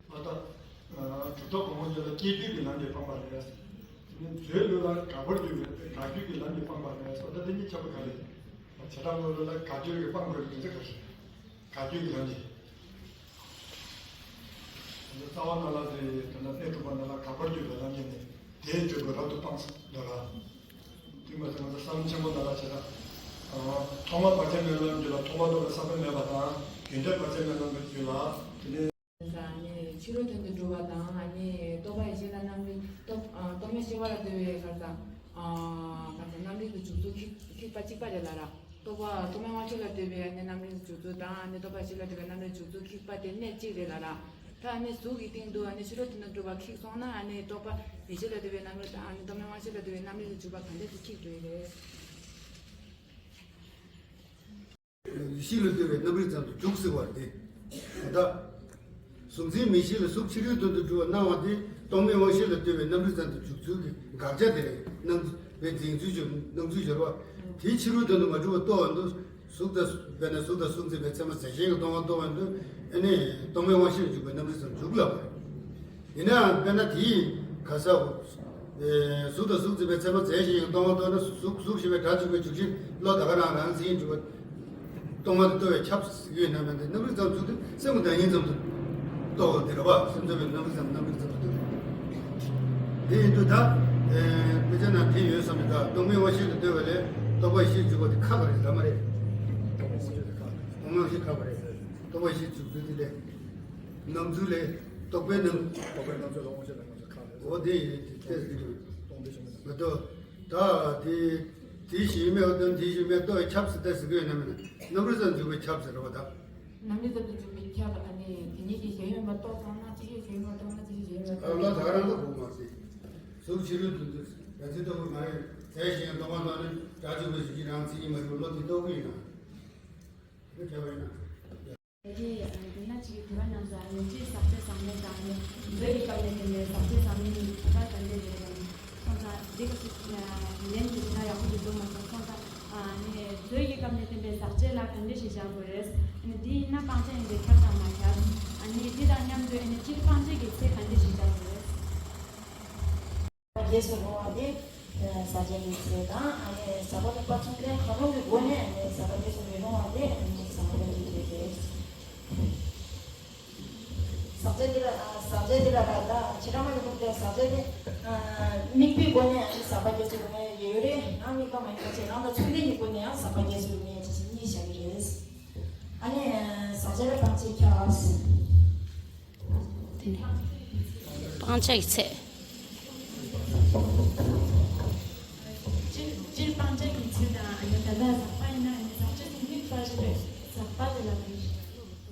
ཨ་ད། གྲུབ་མཐའ་སྒོ་མོ་ཆོད་ལ་སྐྱེ་རྒྱུད་ཀྱི་ལམ་གྱིས་སྤངས་པ་རེད། དེ་ནས་མཛོད་ལུགས་ལ་དགག་པར་འགྱུར་བའི་དགག་རྒྱུད་ཀྱི་ལམ་གྱིས་སྤངས་པ་རེད། འོ་ད་དེ་གཉིས་ཁྱད་པར་ག་རེ། བྱེ་བྲག་སྨྲ་བ་ལ་དགག་རྒྱུད་ཀྱིས་སྤངས་དགོས་པའི་རྒྱུ་མཚན་ག་རེ། དགག་རྒྱུད་ཀྱི་ལམ་གྱིས། རྩ་བ་ནང་ལ་དེ་དེ་ལ་གནས་དྲུག་པ་ནང་ལ་དགག་པར་འགྱུར་བའི་ལམ་གྱིས་ནི་དེའི་དྲོད་ཀྱི་རབ་ཏུ་སྤངས་སོ་ལ། དེ་མ་ཚད་ང་ཚོ་ས་ལམ་ཆེན་པོ་ནང་ལ་བྱེད་ན། ཐོག་མར་བར་ཆད་མེད་ལམ་རྒྱུད་ལ་ཐོག་མར་རྟོགས་པའི་ས་བོན་མེད་པ་དང་རྒྱུན་མཐའི་བར་ཆད་མེད་ལམ་གྱི་རྒྱུད་ལ་དེ་ནས། ཨ་ནི་ཕྱི་རོལ་དོན་དུ་སྒྲུབ་པ་དང་ཨ་ནི་རྟོག་པ་ཡེ་ཤེས་ལ་རྣམ་རིག་རྟོག་ཨ་རྟོག་མེད་ཤེས་པ་ལ་ལྟོས་པའི་ག་རེ་དང་། ཨ་ག་རེ་རྣམ་རིག་ཏུ་འཇུག་ཚུལ་ཁེགས་ཁེགས་པ་གཅིག་པ་རེད་ལ་ར། རྟོག་པ་རྟོག་མེད་དབང་ཤེས་ལ་ལྟོས་པའི་ཨ་ནི་རྣམ་རིག་ཏུ་འཇུག་ཚུལ་དང་ཨ་ནི་རྟོག་པ་ཡེ་ཤེས་ལ་ལྟོས་པའི་རྣམ་རིག་འཇུག་ཚུལ་ཁེགས་པ་དེ་གནད་གཅིག་རེད་ལ་ར། ད་ཨ་ནི་གཟུགས་ཀྱི་སྟེང་དུ་ཨ་ནི་ཕྱི་རོལ་དོན་དུ་སྒྲུབ་པ་ཁེགས་སོང་ན་ཨ་ནི་རྟོག་པ་ཡེ་ཤེས་ལ་ལྟོས་པའི་རྣམ་རིག་དང་ཨ་ནི་རྟོག་མེད་དབང་ཤེས་ལ་ལྟོས་པའི་རྣམ་རིག་ཏུ་འཇུག་པ་ག་འདྲས་སུ་ཁེགས་འགྲོ་ཡི་རེད། ཡེ་ཤེས་ལ་ལྟོས་པའི་རྣམ་རིག་ཙམ་དུ་འཇུག་ཟེར་བ་དེ། ད་ལྟ། གཟུགས་འཛིན་མིག་ཤེས་ལ་གཟུགས་ཕྱི་རོལ་དོན་དུ་སྒྲུབ་པ་སྣང་བ་དེ་རྟོག་མེད་དབང་ཤེས་ལ་ལྟོས་པའི་རྣམ་རིག་ཙམ་དུ་འཇུག་ཚུལ་གྱི་དགག་བྱ་དེ་རེད། སྣང་བའི་འཛིན་ཚུལ་སྦྱོར་སྣང་ཚུལ་སྦྱོར་བ། དེའི་ཕྱི་རོལ་དོན་དུ་མ་གྲུབ་པ་རྟོགས་པ་འདུག་གཟུགས་དང་དཔེར་ན་གཟུགས་དང་གཟུགས་འཛིན་པའི་ཚད་མ་རྫས་གཞན་གྱིས་སྟོང་པ་རྟོགས་པ་འདུག་ཨ་ནི་རྟོག་མེད་དབང་ཤེས་ལ་འཇུག་པའི་རྣམ་རིག་ཙམ་འཇུག་ལབ་པ་རེད། ཡིན་ནའང་དཔེར་ན་དེའི་ག་ས་འོ། གཟུགས་དང་གཟུགས་འཛིན་པའི་ཚད་མ་རྫས་གཞན་གྱིས་སྟོང་པ་རྟོགས་ན་གཟུགས་གཟུགས་ཞེས་པའི་སྒྲ་འཇུག་པའི་འཇུག་ཆེན་བློ་ད་ག་རང་རང་འཛིན་འཇུག་པ། སྟོང་པ་དེ་རྟོགས་པའི་ཁྱབ་ཡོད་ན་མེད་ན་རྣམ་རིག་ཙམ་འཇུག་དུས་སེམས་ཀྱི་བདག་ཉིད་ཙམ་དུ་རྟོགས་པ་དེ་རེད་བ། སེམས་ཙམ་པའི་རྣམ་རིག་ཙམ་རྣམ་རིག་ཙམ་དུ་རྟོགས། དེ་ཡིན་དུས་ད། དཔེ་ཆ་ནང་དེ་ཡོད་བསམ་མེད་ད་རྟོག་མེད་དབང་ཤེས་ལ་ལྟོས་པ་ལས་རྟོག་པ་ཡེ་ཤེས་འཇུག་པ་དེ་ཁག་པ་རེད་ད་མ་རེད། རྟོག་མེད་དབང་ཤེས་ཁག་པ་རེད། རྟོག་པ་ཡེ་ཤེས་འཇུག་ཚུལ་དེ་ལས། སྣང་ཚུལ་ལས། རྟོག་པའི་སྣང་། རྟོག་པའི་སྣང་ཚུལ་ལ་དབང་ཤེས་ལ་སྣང་ཚུལ་ཁག་རེད། འོ་དེ་ཡིན་དེ་ཏོག་ཙམ་དེ་རེད། སྟོང་པའི་ཆོས་མིན་ན། མ་གཏོགས། ད་དེ། དེའི་གཞི་མེད་པ་དང་དེའི་གཞི་མེད་རྟོགས་པའི་ཁྱབ་ཟེར་ཏེ་ཟེར་གྱི་ཡོད་ན་མིན་ན། རྣམ་རིག་ཙམ་འཇུག་པའི་ཁྱབ་ཟེར་བ་དང་། རྣམ་རིག་ཙམ་དུ་འཇུག་པའི་ཁྱབ་ཨ་ནི་དེ་ཉིད་ཀྱི་གཞན་ཡོད་པ་རྟོགས་ཚང་ན་གཅིག་གི་གཞན་ཡོད་པ་རྟོགས་ན་གཅིག་གི་གཞན་ཡོད་པ་རྟོགས། བློ་ད་ག་རང་ལ་གོ་མ་ཟིན། གཟུགས་ཕྱི་རོལ་དུ་འདུ་ར་ཚིག་ལྟ་བུ་མ་རེད། རྫས་གཞན་སྟོང་པ་ལྟོས་ན་སྒྲ་འཇུག་པའི་གཞི་གི་རང་མཚན་ཉིད་མ་གྲུབ་བློ་དེ་རྟོགས་ཀྱི་ཡིན་ན། དེ་ཁྱབ་པ་ཡིན་ན། དེ་དེ་ན་ཅིག་དྲི་བ་གནང་ས་ནི་ཅིག་ཟག་བཅས་ཟག་མེད་དང་ནི་མཛོད་ཀྱི་སྐབས་ནས་དེ་ནས་ཟག་བཅས་ཟག་མེད་ནི་ཁྱད་པར་ག་འདྲས་རེད་དམ། སོང་ཙང་འདི་ག་ཅིག་ལན་དེ་ན་ཡག་པོ་འདུག་འདུག་མ་སོང་སོང་ཙང་ནི་མཛོད་ཀྱི་སྐབས་ནས་བསྟན་པའི་ཟག་བཅས་ལ་ག་འདྲས་ཞིག་བཞག་དགོས་རེད། ནི་འདི་ཡིན་ན་སྤང་བྱ་ཡིན་པས་ཁྱབ་དང་མ་ཁྱབ། ནི་འདི་དང་མཉམ་དུ་ནི་སྤྱིར་སྤང་བྱ་གི་ཚེ་ག་འདྲས་ཞིག་བཞག་དགོས་རེད། རྗེས་སུ་རུང་བ་དེ་ཟག་བཅས་ཀྱི་ཚེ་དང་། ཨ་ནི་ཟག་པ་མེད་པ་མཚུངས་ལྡན་གང་རུང་གི་སྒོ་ནས་ཟག་པ་རྗེས་སུ་མི་རུང་བ་དེ་ཟག་པ་ཀུན་གྱི་ཚེ་སྟེ། ཟག་བཅས་འདི་ལ་ཟག་བཅས་འདི་ལ་ར་ད་ཕྱི་ར་མ་ཡི་ལུགས་དེ་ཟག་བཅས་དེ་དམིགས་པའི་སྒོ་ནས་ཨ་ནི་ཟག་པ་རྗེས་སུ་རུང་བའི་ཡོད་རེད། ཡང་དམིགས་པ་མ་ཡིན་པ་བྱས་རང་དང་མཚུངས་ལྡན་གྱི་སྒོ་ནས་ཡང་ཟག་པ་རྗེས་སུ་རུང་བའི་ཆ་ཤས་གཉིས་བཞག་གི་རེད། ཨ་ནི་ཟག་བཅས་ལ་སྤང་བྱ་ཁྱབ། དེ་ནས་སྤང་བྱ་ཡི་ཚེ། སྤྱིར་སྤང་བྱ་གི་ཚེ་དང་ཨ་ནི་ད་ལྟ་ཟག་པ་ཡིན་ན་ཨ་ནི་ཟག་བཅས་སུ་དམིགས་པ་ཞེས་པའི་ཟག་པ་དེ་ལ་ག་རེ་ཞེས།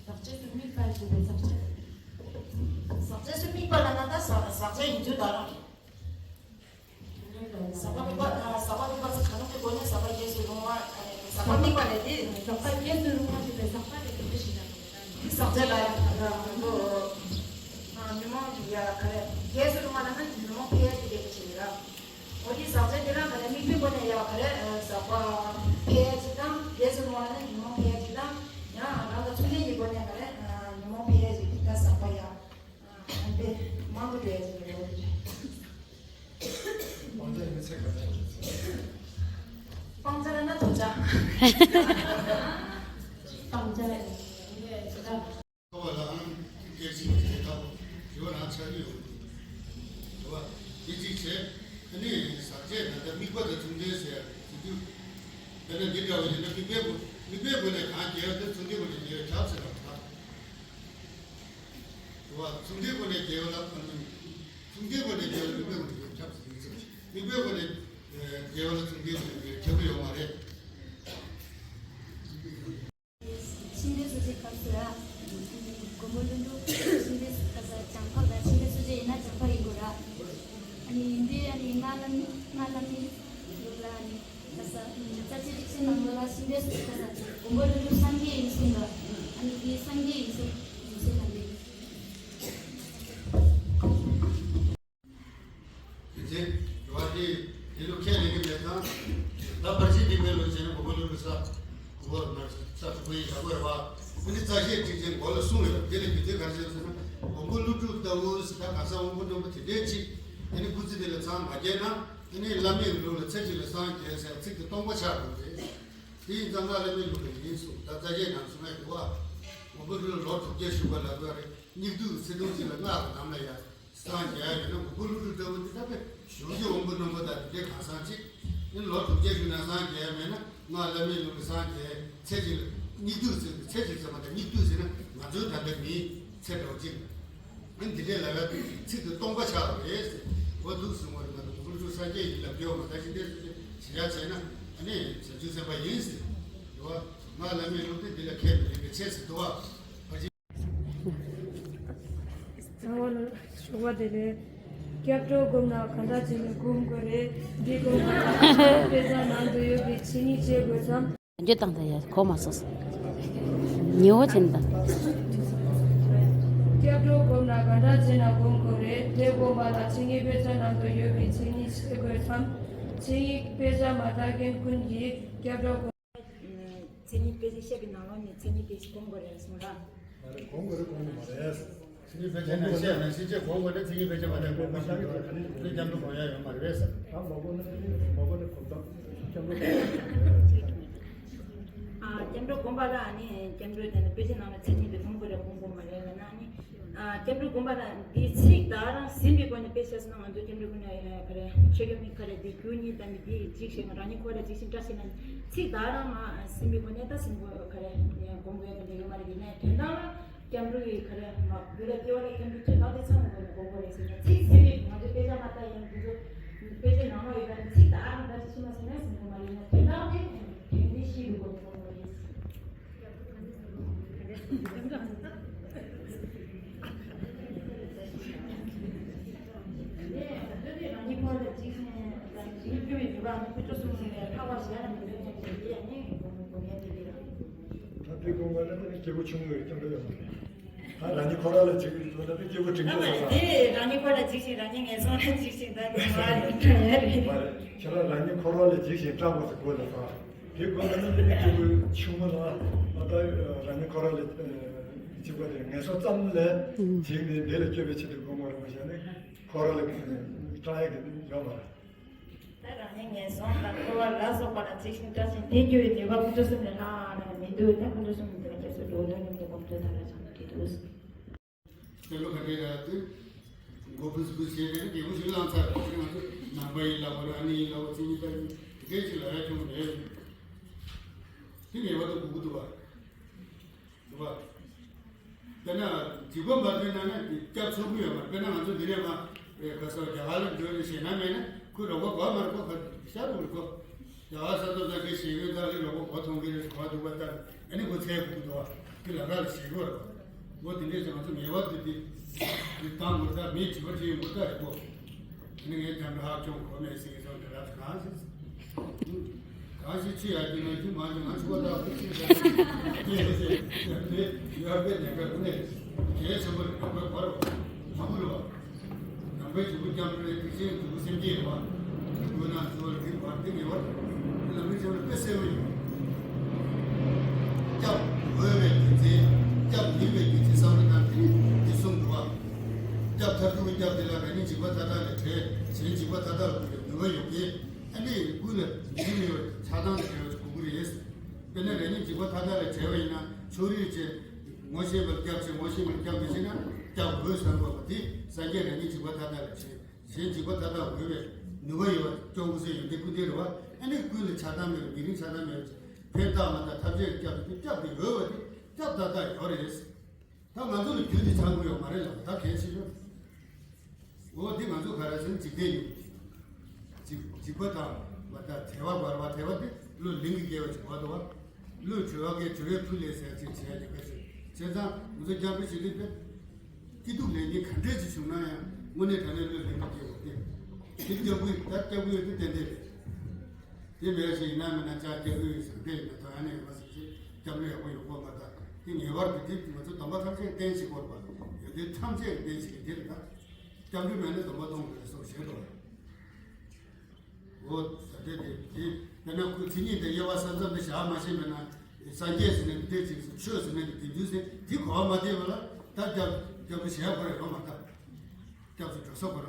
ཟག་བཅས་སུ་དམིགས་པ་ཞེས་པའི་ཟག་བཅས། ཟག་བཅས་སུ་དམིགས་པ་ལ་ན་ད་ཟག་ཟག་བཅས་ཡིན་ཚུལ་དང་། ཟག་པ་དམིགས་པ་ཟག་པ་དམིགས་པ་ཟེར་ག་རེ་དེ་སྒོ་ནས་ཟག་པ་རྗེས་སུ་རུང་བ། ཟག་པ་དམིགས་པ་ལས་དེ། ཟག་པ་རྗེས་སུ་རུང་བ་ཞེས་པའི་ཟག་པ་དེ་དེ་འདྲ་ཞིག་ལ། འདི་ཟག་བཅས་ལ་ཡང་ད་ལྟ་ང་ཚོ་ཉོན་མོངས་ཀྱི་ཡ་ག་རེ་རྗེས་སུ་རུང་བ་ལ་ན་ཉོན་མོངས་འཕེལ་ཡ་ཞིག་རེད་ཅེས་ར། འོ་དེ་ཟག་བཅས་དེ་ལ་ག་རེ་དམིགས་པའི་སྒོ་ནས་ཡ་ག་རེ་ཟག་པ་འཕེལ་ཡ་ཅིག་དང་། རྗེས་སུ་རུང་བ་ལ་ན་ཉོན་མོངས་འཕེལ་ཡ་ཅིག་དང་། ཡང་རང་དང་མཚུངས་ལྡན་གྱི་སྒོ་ནས་ག་རེ་ཉོན་མོངས་འཕེལ་ཡ་ཅིག་དེ་ལྟར་ཟག་པ་ཡ། ཨ་ནི་མང་དུ་སྤེལ་ཡ་ཅིག་རེད། སྤང་བྱ་ཡི་ཚེ་ག་ཚོད་རེད། སྤང་བྱ་ལ་ན་ཐོབ་བྱ། སྤང་བྱ་ལ་ཡིན་ངེས་ཟེར་ད། ཁ་བ་ལའང་སྐད་ཅིག་དེ་ལྟ་བུ་ཞུ་བ་རང་ཆགས་ཀྱི་ཡོད་དེ་བ་དེ་གཅིག་བྱས། ཨ་ནི་ཟག་བཅས་ན་ད་དམིགས་པ་དང་མཚུངས་ལྡན་ཟེར་ཡ་དེ་དུས། དེ་ནས་འདི་འདྲ་བ་ཡིན་ན་དམིགས་པའི་སྒོ་དམིགས་པའི་སྒོ་ནས་གང་རྒྱལ་བ་དེ་མཚུངས་ལྡན་སྒོ་ནས་རྒྱལ་བ་ཁྱབ་ཟེར་བ་དང་། དུ་བ་མཚུངས་ལྡན་སྒོ་ནས་རྒྱལ་བ་ལ། མཚུངས་ལྡན་སྒོ་ནས་རྒྱལ་བ་དམིགས་པའི་སྒོ་ནས་རྒྱལ་བ་ཁྱབ་ཟེར་ཡིན་ཚུལ། དམིགས་པའི་སྒོ་ནས་རྒྱལ་བ་ལ་མཚུངས་ལྡན་སྒོ་ནས་རྒྱལ་ཁྱབ་ཀྱི་ཡོད་མ་རེད། ཤིང་འབྲས་སོ་སོའི་སྐབས་སུ་ར། མགོན་པོ་ཀླུ་སྒྲུབ་ཤིང་འབྲས་སྐབས་སུ་བྱང་འཕགས་ལ། ཤིང་འབྲས་སོ་སོ་ཡིན་ན་བྱང་འཕགས་ཡིན་དགོས་ར། ཨ་ནི་ཡིན་དུས་ཨ་ནི་སྔགས་བླ་མེད་སྔགས་བླ་མེད་ལུགས་ལ་ཨ་ནི། ད་ས་རྩ་ཆེ་རིགས་ཆེན་ནང་ལོགས་ལ་ཤིང་འབྲས་སུ་ཁ་ས་མགོན་པོ་ཀླུ་སྒྲུབ་སངས་རྒྱས་ཡིན་གསུངས་ལ། ཨ་ནི་འདི་སངས་རྒྱས་ཡིན་གསུངས་ཡིན་གསུངས་ག་འདི། དེ་ཚེ་འགྲོ་བ་དེ་དེ་ལུ་ཁས་ལེན་གྱི་མེད་ཙང་། ད་ཕར་ཕྱིན་དེ་མེད་ལོ་བྱས་ན་མགོན་པོ་ཀླུ་སྒྲུབ་ས་མགོ་ན་ས་དྲུག་པ་ཡིན་བཞག་དགོས་རེད་བ། ཨ་ནི་རྩ་ཤེས་ཀྲིག་ཅན་མགོ་ལ་གསུངས་ཡོད། དེ་ལ་རྒྱུ་མཚན་ག་རེ་བྱས་ཟེར་ན། མགོན་པོ་ཀླུ་སྒྲུབ་ལྟ་བུ་ཟེར་ད་ག་ས་དབང་པོ་རྣོན་པོ་དེ་འདྲའི་ཅིག་དེ་ནི་སྐུ་ཚེ་དེ་ལ་ཚང་མ་རྒྱས་ན། དེ་ནས་བླ་མེད་ལུགས་ལ་ཚེ་གཅིག་ལ་སངས་རྒྱས་ཟེར་ཚིག་དེ་སྟོང་པ་ཆགས་འགྲོ་རེད། དེ་ཡིན་ཙང་སྔགས་བླ་མེད་ལུགས་ལ་ཡིན་གསུངས། ད་རྩ་ཆེན་ནང་གསུང་ཡ་འདུག་བ། མགོན་པོ་ཀླུ་ལོ་དྲུག་བརྒྱ་བཞུགས་པ་ལ་དགོས་རེད། སྙིགས་དུས་ཚེ་ཐུང་ཅིག་ལ་སྔགས་ཀྱི་ལམ་ལ་ཡ་སངས་རྒྱས་ཡ་ཡོད་ན། མགོན་པོ་ཀླུ་སྒྲུབ་ལྟ་བུ་འདི་ལྟ་བུའི་གཞུང་གི་དབང་པོ་རྣོན་པོ་དང་དེ་འདྲའི་གང་ཟག་ཅིག་ཨ་ནི་ལོ་དྲུག་བརྒྱ་བཞུགས་ན་སངས་རྒྱས་ཡ་མེད་ན། སྔགས་བླ་མེད་ལུགས་ལ་སངས་རྒྱས་ཚེ་གཅིག་ལ་སྙིགས་དུས་ཚེ་ཚེ་གཅིག་ཚེ་མ་དང་སྙིགས་དུས་ཟེར་ན་ང་ཚོའི་ད་ལྟ་མིའི་ཚེ་འདྲ་བོ་ཅིག་ཨ་ནི་འདི་འདྲའི་ལབ་ཡ་ཚིག་དེ་སྟོང་པ་ཆགས་པ་རེད་ཟེར། འོ་འདུག་གསུང་བ་རེད། ང་ཚོ་ཀུན་སྤྱོད་སངས་རྒྱས་ཡིན་ལབ་རྒྱུ་བ་མ་ད་ཅི་འདྲའི་སུ་ཞེ་དྲག་བྱས་ན་ཨ་ནི་བྱང་ཆུབ་སེམས་དཔའ་ཡིན་ཟེར། འདུག་བ། སྔགས་བླ་མེད་ལུགས་དེ་འདི་ལ་ཁས་མི་ལེན་པའི་ཆེད་ཟེར་འདུག་བ། ཕར་ཕྱིན། ཚང་མ་ལ་ཞོགས་པ་བདེ་ལེགས། སྐྱབས་འགྲོ་སྒོམ་ན་ག་འདྲ་བྱས་ནས་སྒོམ་དགོས་རེད། འདི་སྒོམ་པ་ལ་དཔེ་ཆ་ནང་དུ་ཡོད་པའི་ཆོས་ཉིད་བྱེད་དགོས་སམ། རྒྱུ་དང་ད་ཡ་གོ་མ་སོང་། ཉེ་བོ་ཅན་དང་། སྐྱབས་འགྲོ་སྒོམ་ན་ག་འདྲ་བྱས་ན་སྒོམ་དགོས་རེད། དེ་སྒོམ་པ་ལ་ཆོས་ཉིད་དཔེ་ཆ་ནང་དུ་ཡོད་པའི་ཆོས་ཉིད་ཤེས་དགོས་སམ། ཆོས་ཉིད་དཔེ་ཆ་མ་དག་མཁན་ཀུན་གྱིས་སྐྱབས་འགྲོ་སྒོམ། མཚན་ཉིད་དཔེ་ཆ་བཤད་པའི་ནང་ལོགས་ནས་མཚན་ཉིད་དཔེ་ཆ་སྒོམ་དགོས་རེད་གསུངས་ར། མ་རེད། སྒོམ་དགོས་རེད། སྒོམ་དགོས་མ་རེད། མཚན་ཉིད་དཔེ་ཆ་ནང་བཤད་ན་ཤེས་བྱེད་སྒོམ་དགོས་ན། མཚན་ཉིད་དཔེ་ཆ་མ་དག་མཁན་ཀུན་གྱིས་སྐྱབས་འགྲོ་སྒོམ་ཡ་ཡོད་མ་རེད་ཟེར། ད་མ་སྒོམ་ན་མ་སྒོམ་ན་སྒོམ་སྟངས་སྐྱབས་འགྲོ། ཨ། སྐྱབས་འགྲོ་སྒོམ་པ་ལ་ནི་སྐྱབས་འགྲོ་དེ་ནི་དཔེ་ཆ་ནང་ལ་མཚན་ཉིད་དེ་སྒོམ་དགོས་རེད། སྒོམ་དགོས་མ་རེད་ལབ་ན་ནི། ཨ། སྐྱབས་འགྲོ་སྒོམ་པ་ལ་འདི་ཚིག་བདག་རང་ཟིན་པའི་སྒོ་ནས། དཔེ་ཆ་ཟེར་ན་ང་ཚོ་སྐྱབས་འགྲོ་སྒོམ་ན་ག་རེ་ཆོས་སྐྱོབ་མི་ག་རེ་འདི་རྒྱུ་གཉིས་དང་མི་འདི་འཇིགས་ཤིང་རང་ཉིད་ཁོ་ལ་འཇིགས་ཤིང་སྐྲག་ཤིང་ན་ཚིག་བདག་རང་ང་ཟིན་པའི་སྒོ་ནས་ད་ཟིན་དགོས་ག་རེ་སྒོམ་དགོས་ཡ་དེ་འདྲ་ཡོད་མ་རེད། ཡིན་ནའི་དོན་དག་ལ་སྐྱབས་འགྲོ་ཡི་ག་རེ་མ་འདི་ལ་སྐྱེ་བ་ལ་སྐྱབས་འགྲོ་དོན་དག་དེ་ཚང་མ་སྒོམ་ན་སྒོམ་དགོས་རེད་ཟེར་ན། ཚིག་ཟིན་པའི་ང་ཚོ་དཔེ་ཆ་མ་ལྟ་ཡང་འདི་ཚོ་དཔེ་ཆ་ནང་ལ་ཡོད་པ་ནི་ཚིག་བདག་རང་ད་ཅི་ཤི་མ་ཟིན་ན་ཟིན་དགོས་མ་རེད། ཡིན་ནའི་དོན་དག་དེ་དེ་འདི་ཤི་བའི་སྒོ་ནས་སྒོམ་དགོས་རེད། ད་དུས་དགོངས་པ་ལ་ནི་ཁུ་ཅོ་གསུམ་ཟེར་བའི་ཐག་པ་ཞལ་ལ་མི་འདོན་ཡང་དེ་ཡང་ནི་དགོངས་པ་དགོངས་ཡ་དེ་ལས། ད་དུས་དགོངས་པ་ལ་ནི་ སྐྱེས་བུ་ཆུང་ངུའི་སྐྱབས་འགྲོ་ཡོད་མ་རེད། ད་རང་ཉིད་འཁོར་བ་ལ་འཇིགས་པའི་དོན་དུ་སྐྱེས་བུ་འབྲིང་པོ་ཡོད་པ། དེ་རང་ཉིད་འཁོར་བ་ལ་འཇིགས་ཤིང་རང་ཉིད་ངན་སོང་ལ་འཇིགས་ཤིང་ད་དེ་མ་རེད་རེད། མ་རེད། ཁྱེད་རང་རང་ཉིད་འཁོར་བ་ལ་འཇིགས་ཤིང་སྐྲག་པ་ཟེར་དགོས་ལ་ད། དེ་དགོས་ལ་ན་དེ་ནི་སྐྱེས་བུ་ཆུང་ངུ་ལ་ད་རང་ཉིད་འཁོར་བ་ལ་འཇིགས་པ་དེ་ངན་སོང་ཙམ་ལས་འཇིགས་ནས་བདེ་ལ་སྐྱོབ་པའི་ཆེད་དུ་དགོས་མ་རེད་པ་བྱས་ནས་འཁོར་བ་ལ་སྐྲག་ཡ་གི་ཡོད་མ་རེད། ད་རང་ཉིད་ངན་སོང་དང་འཁོར་བ་ལ་སོགས་པ་ལ་འཇིགས་ཤིང་སྐྲག་ཅིང་དེ་སྐྱོབ་པའི་ནུས་པ་དཀོན་མཆོག་གསུམ་ལས་ལྷག་ནས་མི་འདུག་ད་དཀོན་མཆོག་གསུམ་ལས་འདས་པ་སྐྱབས་སུ་འགྲོ་བའི་སྡུག་བསྔལ་མཉམ་དུ་སྒོམ་ཚུལ་དང་ལ་བྱང་དུ་བྲིས་འདུག་དེ་ལོ་ག་འདྲའི་ར་དུས་མགོ་ཕུས་ཕུས་བྱས་ནས་རྒྱལ་པོ་ཞིག་བླངས་ཚར་ང་ཚོ་ནང་པ་ཡིན་ལབ་པ་ར་ཨ་ནི་ཡིན་ལབ་པ་ཚིག་གཉིས་ལྟ་བུ་དེ་འདྲའི་ཅིག་ལ་ཡ་བྱུང་རེད། དེ་ངེས་པར་དུ་དགོས་ཀྱི་འདུག་བ། དཔེར་ན་འཇིགས་པ་མ་ཐོན་ན་ནི་སྐྱབས་འཚོལ་གྱི་ཡོད་མ་རེད། དཔེར་ན་ང་ཚོ་འདི་ནས་མ་ག་ས་རྒྱ་གར་ལ་འགྲོ་ནས་ཞེད་སྣང་མེད་ན་ཁོས་རོགས་པ་དགོས་མ་རེད། ཁོ་ཁ་ཤ་རུ་རེད། ཁོ་རྒྱ་གར་ས་ཐོབ་ས་ཁའི་ཞེད་སྐྱོན་དག་ལས་རོགས་པ་གོ་མཐོང་གི་རེད། གོ་འདུག་པ་ལྟར་ཨ་ནི་ཁོ་ཚེ་གུ་འདུག་བ་དེ་ལ་ག་ལ་ཞེད་གོ་རེད། འོ་དེ་འདྲས་ཀྱང་ང་ཚོ་ངེས་པར་དུ་དེ་དེ་བཏང་དགོས། ད་མིའི་དྲི་བ་དྲི་ཡོང་དགོས་ད་རེད་གོ། ཨ་ནི་ངས་དམ་པའི་ཧ་ཅང་གོ་མེད་ཟེར་གྱི་སོང་དེ་ལ་གང་ཟེར། གང་ཞིག་ཅི་ཡང་དེ་ནས་རྒྱུ་མ་བྱུང་ང་ཆུ་བ་དག་པོ་ཅི་ཟེར་ཏེ་ཡོད་པའི་ཉེན་ཁ་ཀུན་ནས་གལ་ཆེན་པོ་རེད། ནམ་པར་བར་བ་མ་བུ་ལ་བ་ནམ་པའི་འཇུག་པོ་སྐྱབས་འགྲོའི་ཐེག་ཆེན་འཇུག་པོ་སེམས་བསྐྱེད་བ་དགོས་ན་འཇུག་པ་རིག་པ་དེ་ངེས་པར་ལམ་རིམ་ཆེན་པོ་དཔེ་གསལ་བོ་ཡིན། སྐྱབས་འོས་པའི་རྒྱུ་མཚན་སྐྱབས་ནུས་པའི་རྒྱུ་མཚན་བསམ་བློ་བཏང་དེ་ནི་དེ་གསུངས་འདུག་བ། སྐྱབས་མཐར་ཐུག་གི་སྐྱབས་དེ་ལ་རང་ཉིད་འཇིགས་པ་མཐའ་དག་ལས་བྲལ་གཞན་འཇིགས་པ་མཐའ་དག་ལ་འགོད་པའི་ནུས་པ་ཡོད་མཁན། ཨ་ནི་ཀུན་ལ་འཇིགས་མེད་པར་ཆགས་སྡང་དང་བྲལ་བ་ཞིག་དགོས་ཀྱི་རེད། དཔེར་ན་རང་ཉིད་འཇིགས་པ་མཐའ་དག་ལས་བྲལ་བ་ཡིན་ན་ཕྱོགས་རིས་བཅས་ངོ་ཤེས་པར་སྐྱབས་བྱེད། ངོ་ཤེས་པར་སྐྱབས་མི་བྱེད་ན་སྐྱབས་འོས་བསམ་དགོས་པ་དེ་སངས་རྒྱས་རང་ཉིད་འཇིགས་པ་མཐའ་དག་ལས་བྲལ་གཞན་འཇིགས་པ་མཐའ་དག་འོས་པའི་ནུས་པ་ཡོད་པ་སྐྱོང་དགོས་ས་ཡོན་ཏན་ཀུན་ལྡན་རེད་བ། ཨ་ནི་ཀུན་ལ་ཆགས་སྡང་མེད་པར་ཉེ་རིང་ཆགས་སྡང་མེད་པར་ཕན་བཏགས་མ་བཏགས་ཐམས་ཅད་སྐྱབས་དེ་སྐྱབས་དེ་འོས་པ་དེ་སྐྱབས་ཏག་ཏག་ཡོད་རེད། ད་ང་ཚོ་ལ་རྒྱུན་དེ་ཆགས་དགོས་ཡོད་མ་རེད་ལ་ད་གལ་ཆེ་ཤོས། འོ་འདི་ང་ཚོ་ག་རེ་ཟེར་ན་འཇིག་རྟེན་ཡིན། འཇིག་འཇིགས་པ་དང་མ་དང་བྲལ་བ་བར་བ་བྲལ་བ་དེ་བློ་ལིང་གི་སྐྱེ་བ་ཅིག་བར་དུ་བ། བློ་གྲོལ་བ་སྐད་གྲོལ་བའི་ཕུ་ལས་ཟེར་ཅིག་བྱས་ཀྱི་བས་ཟེར་བྱས་ཙང་ང་ཚོ་སྐྱབས་འགྲོ་བྱེད་དུས་པས། སྐྱིད་སྡུག་ལས་ཉེན་ག་འདྲས་ཅིག་བྱུང་ན་ཡང་དངོས་གནས་དྲང་གནས་བློ་ལིང་གི་སྐྱེ་བ་དེ། དེ་སྐྱབས་དགོས་ད་སྐྱབས་དགོས་ཡོད་དུས་ཏན་ཏན་རེད། དེ་མེད་ཞིག་ཡིན་ན་མིན་ན་ཅག་སྐྱབས་ཡོད་ཟེར་དེ་ཡིན་ན་ཐོན་ཨ་ནེ་ཡོད་པ་ཟེར་ཅིག་སྐྱབས་འགྲོ་ཡག་པོ་ཡོང་གོ་མ་ད་དེ་ངེས་པར་དུ་དེ་ང་ཚོ་སྡོམ་པ་ཐམས་ཅད་བསྟན་ཞིག་དགོས་པ་ཡོད་དེ་ཐམས་ཅད་བསྟན་ཞིག་དེ་རེད་ད། སྐྱབས་འགྲོ་མེད་ན་སྡོམ་པ་གཏོང་དགོས་སོགས་བྱེད་དོ། འོ་ད་དེ་དེ་དེ་དཔེར་ན་ཁོ་མཚན་ཉིད་དེ་དབྱེ་བ་ས་མཚམས་དེ་བཞག་མ་ཤེས་པས་ན་སངས་རྒྱས་ཟེར་ན་དེ་འདྲས་ཅིག་ཆོས་ཟེར་ན་དེ་དེ་འདུས་ཟེར་དེ་གོ་བ་མ་བདེ་བ་ལ་ད་སྐྱབས་སྐྱབས་འགྲོ་བྱེད་ཡག་པོ་རེད་ཡོང་མ་ད། སྐྱབས་སུ་འགྲོ་ས་ཁོ་ར།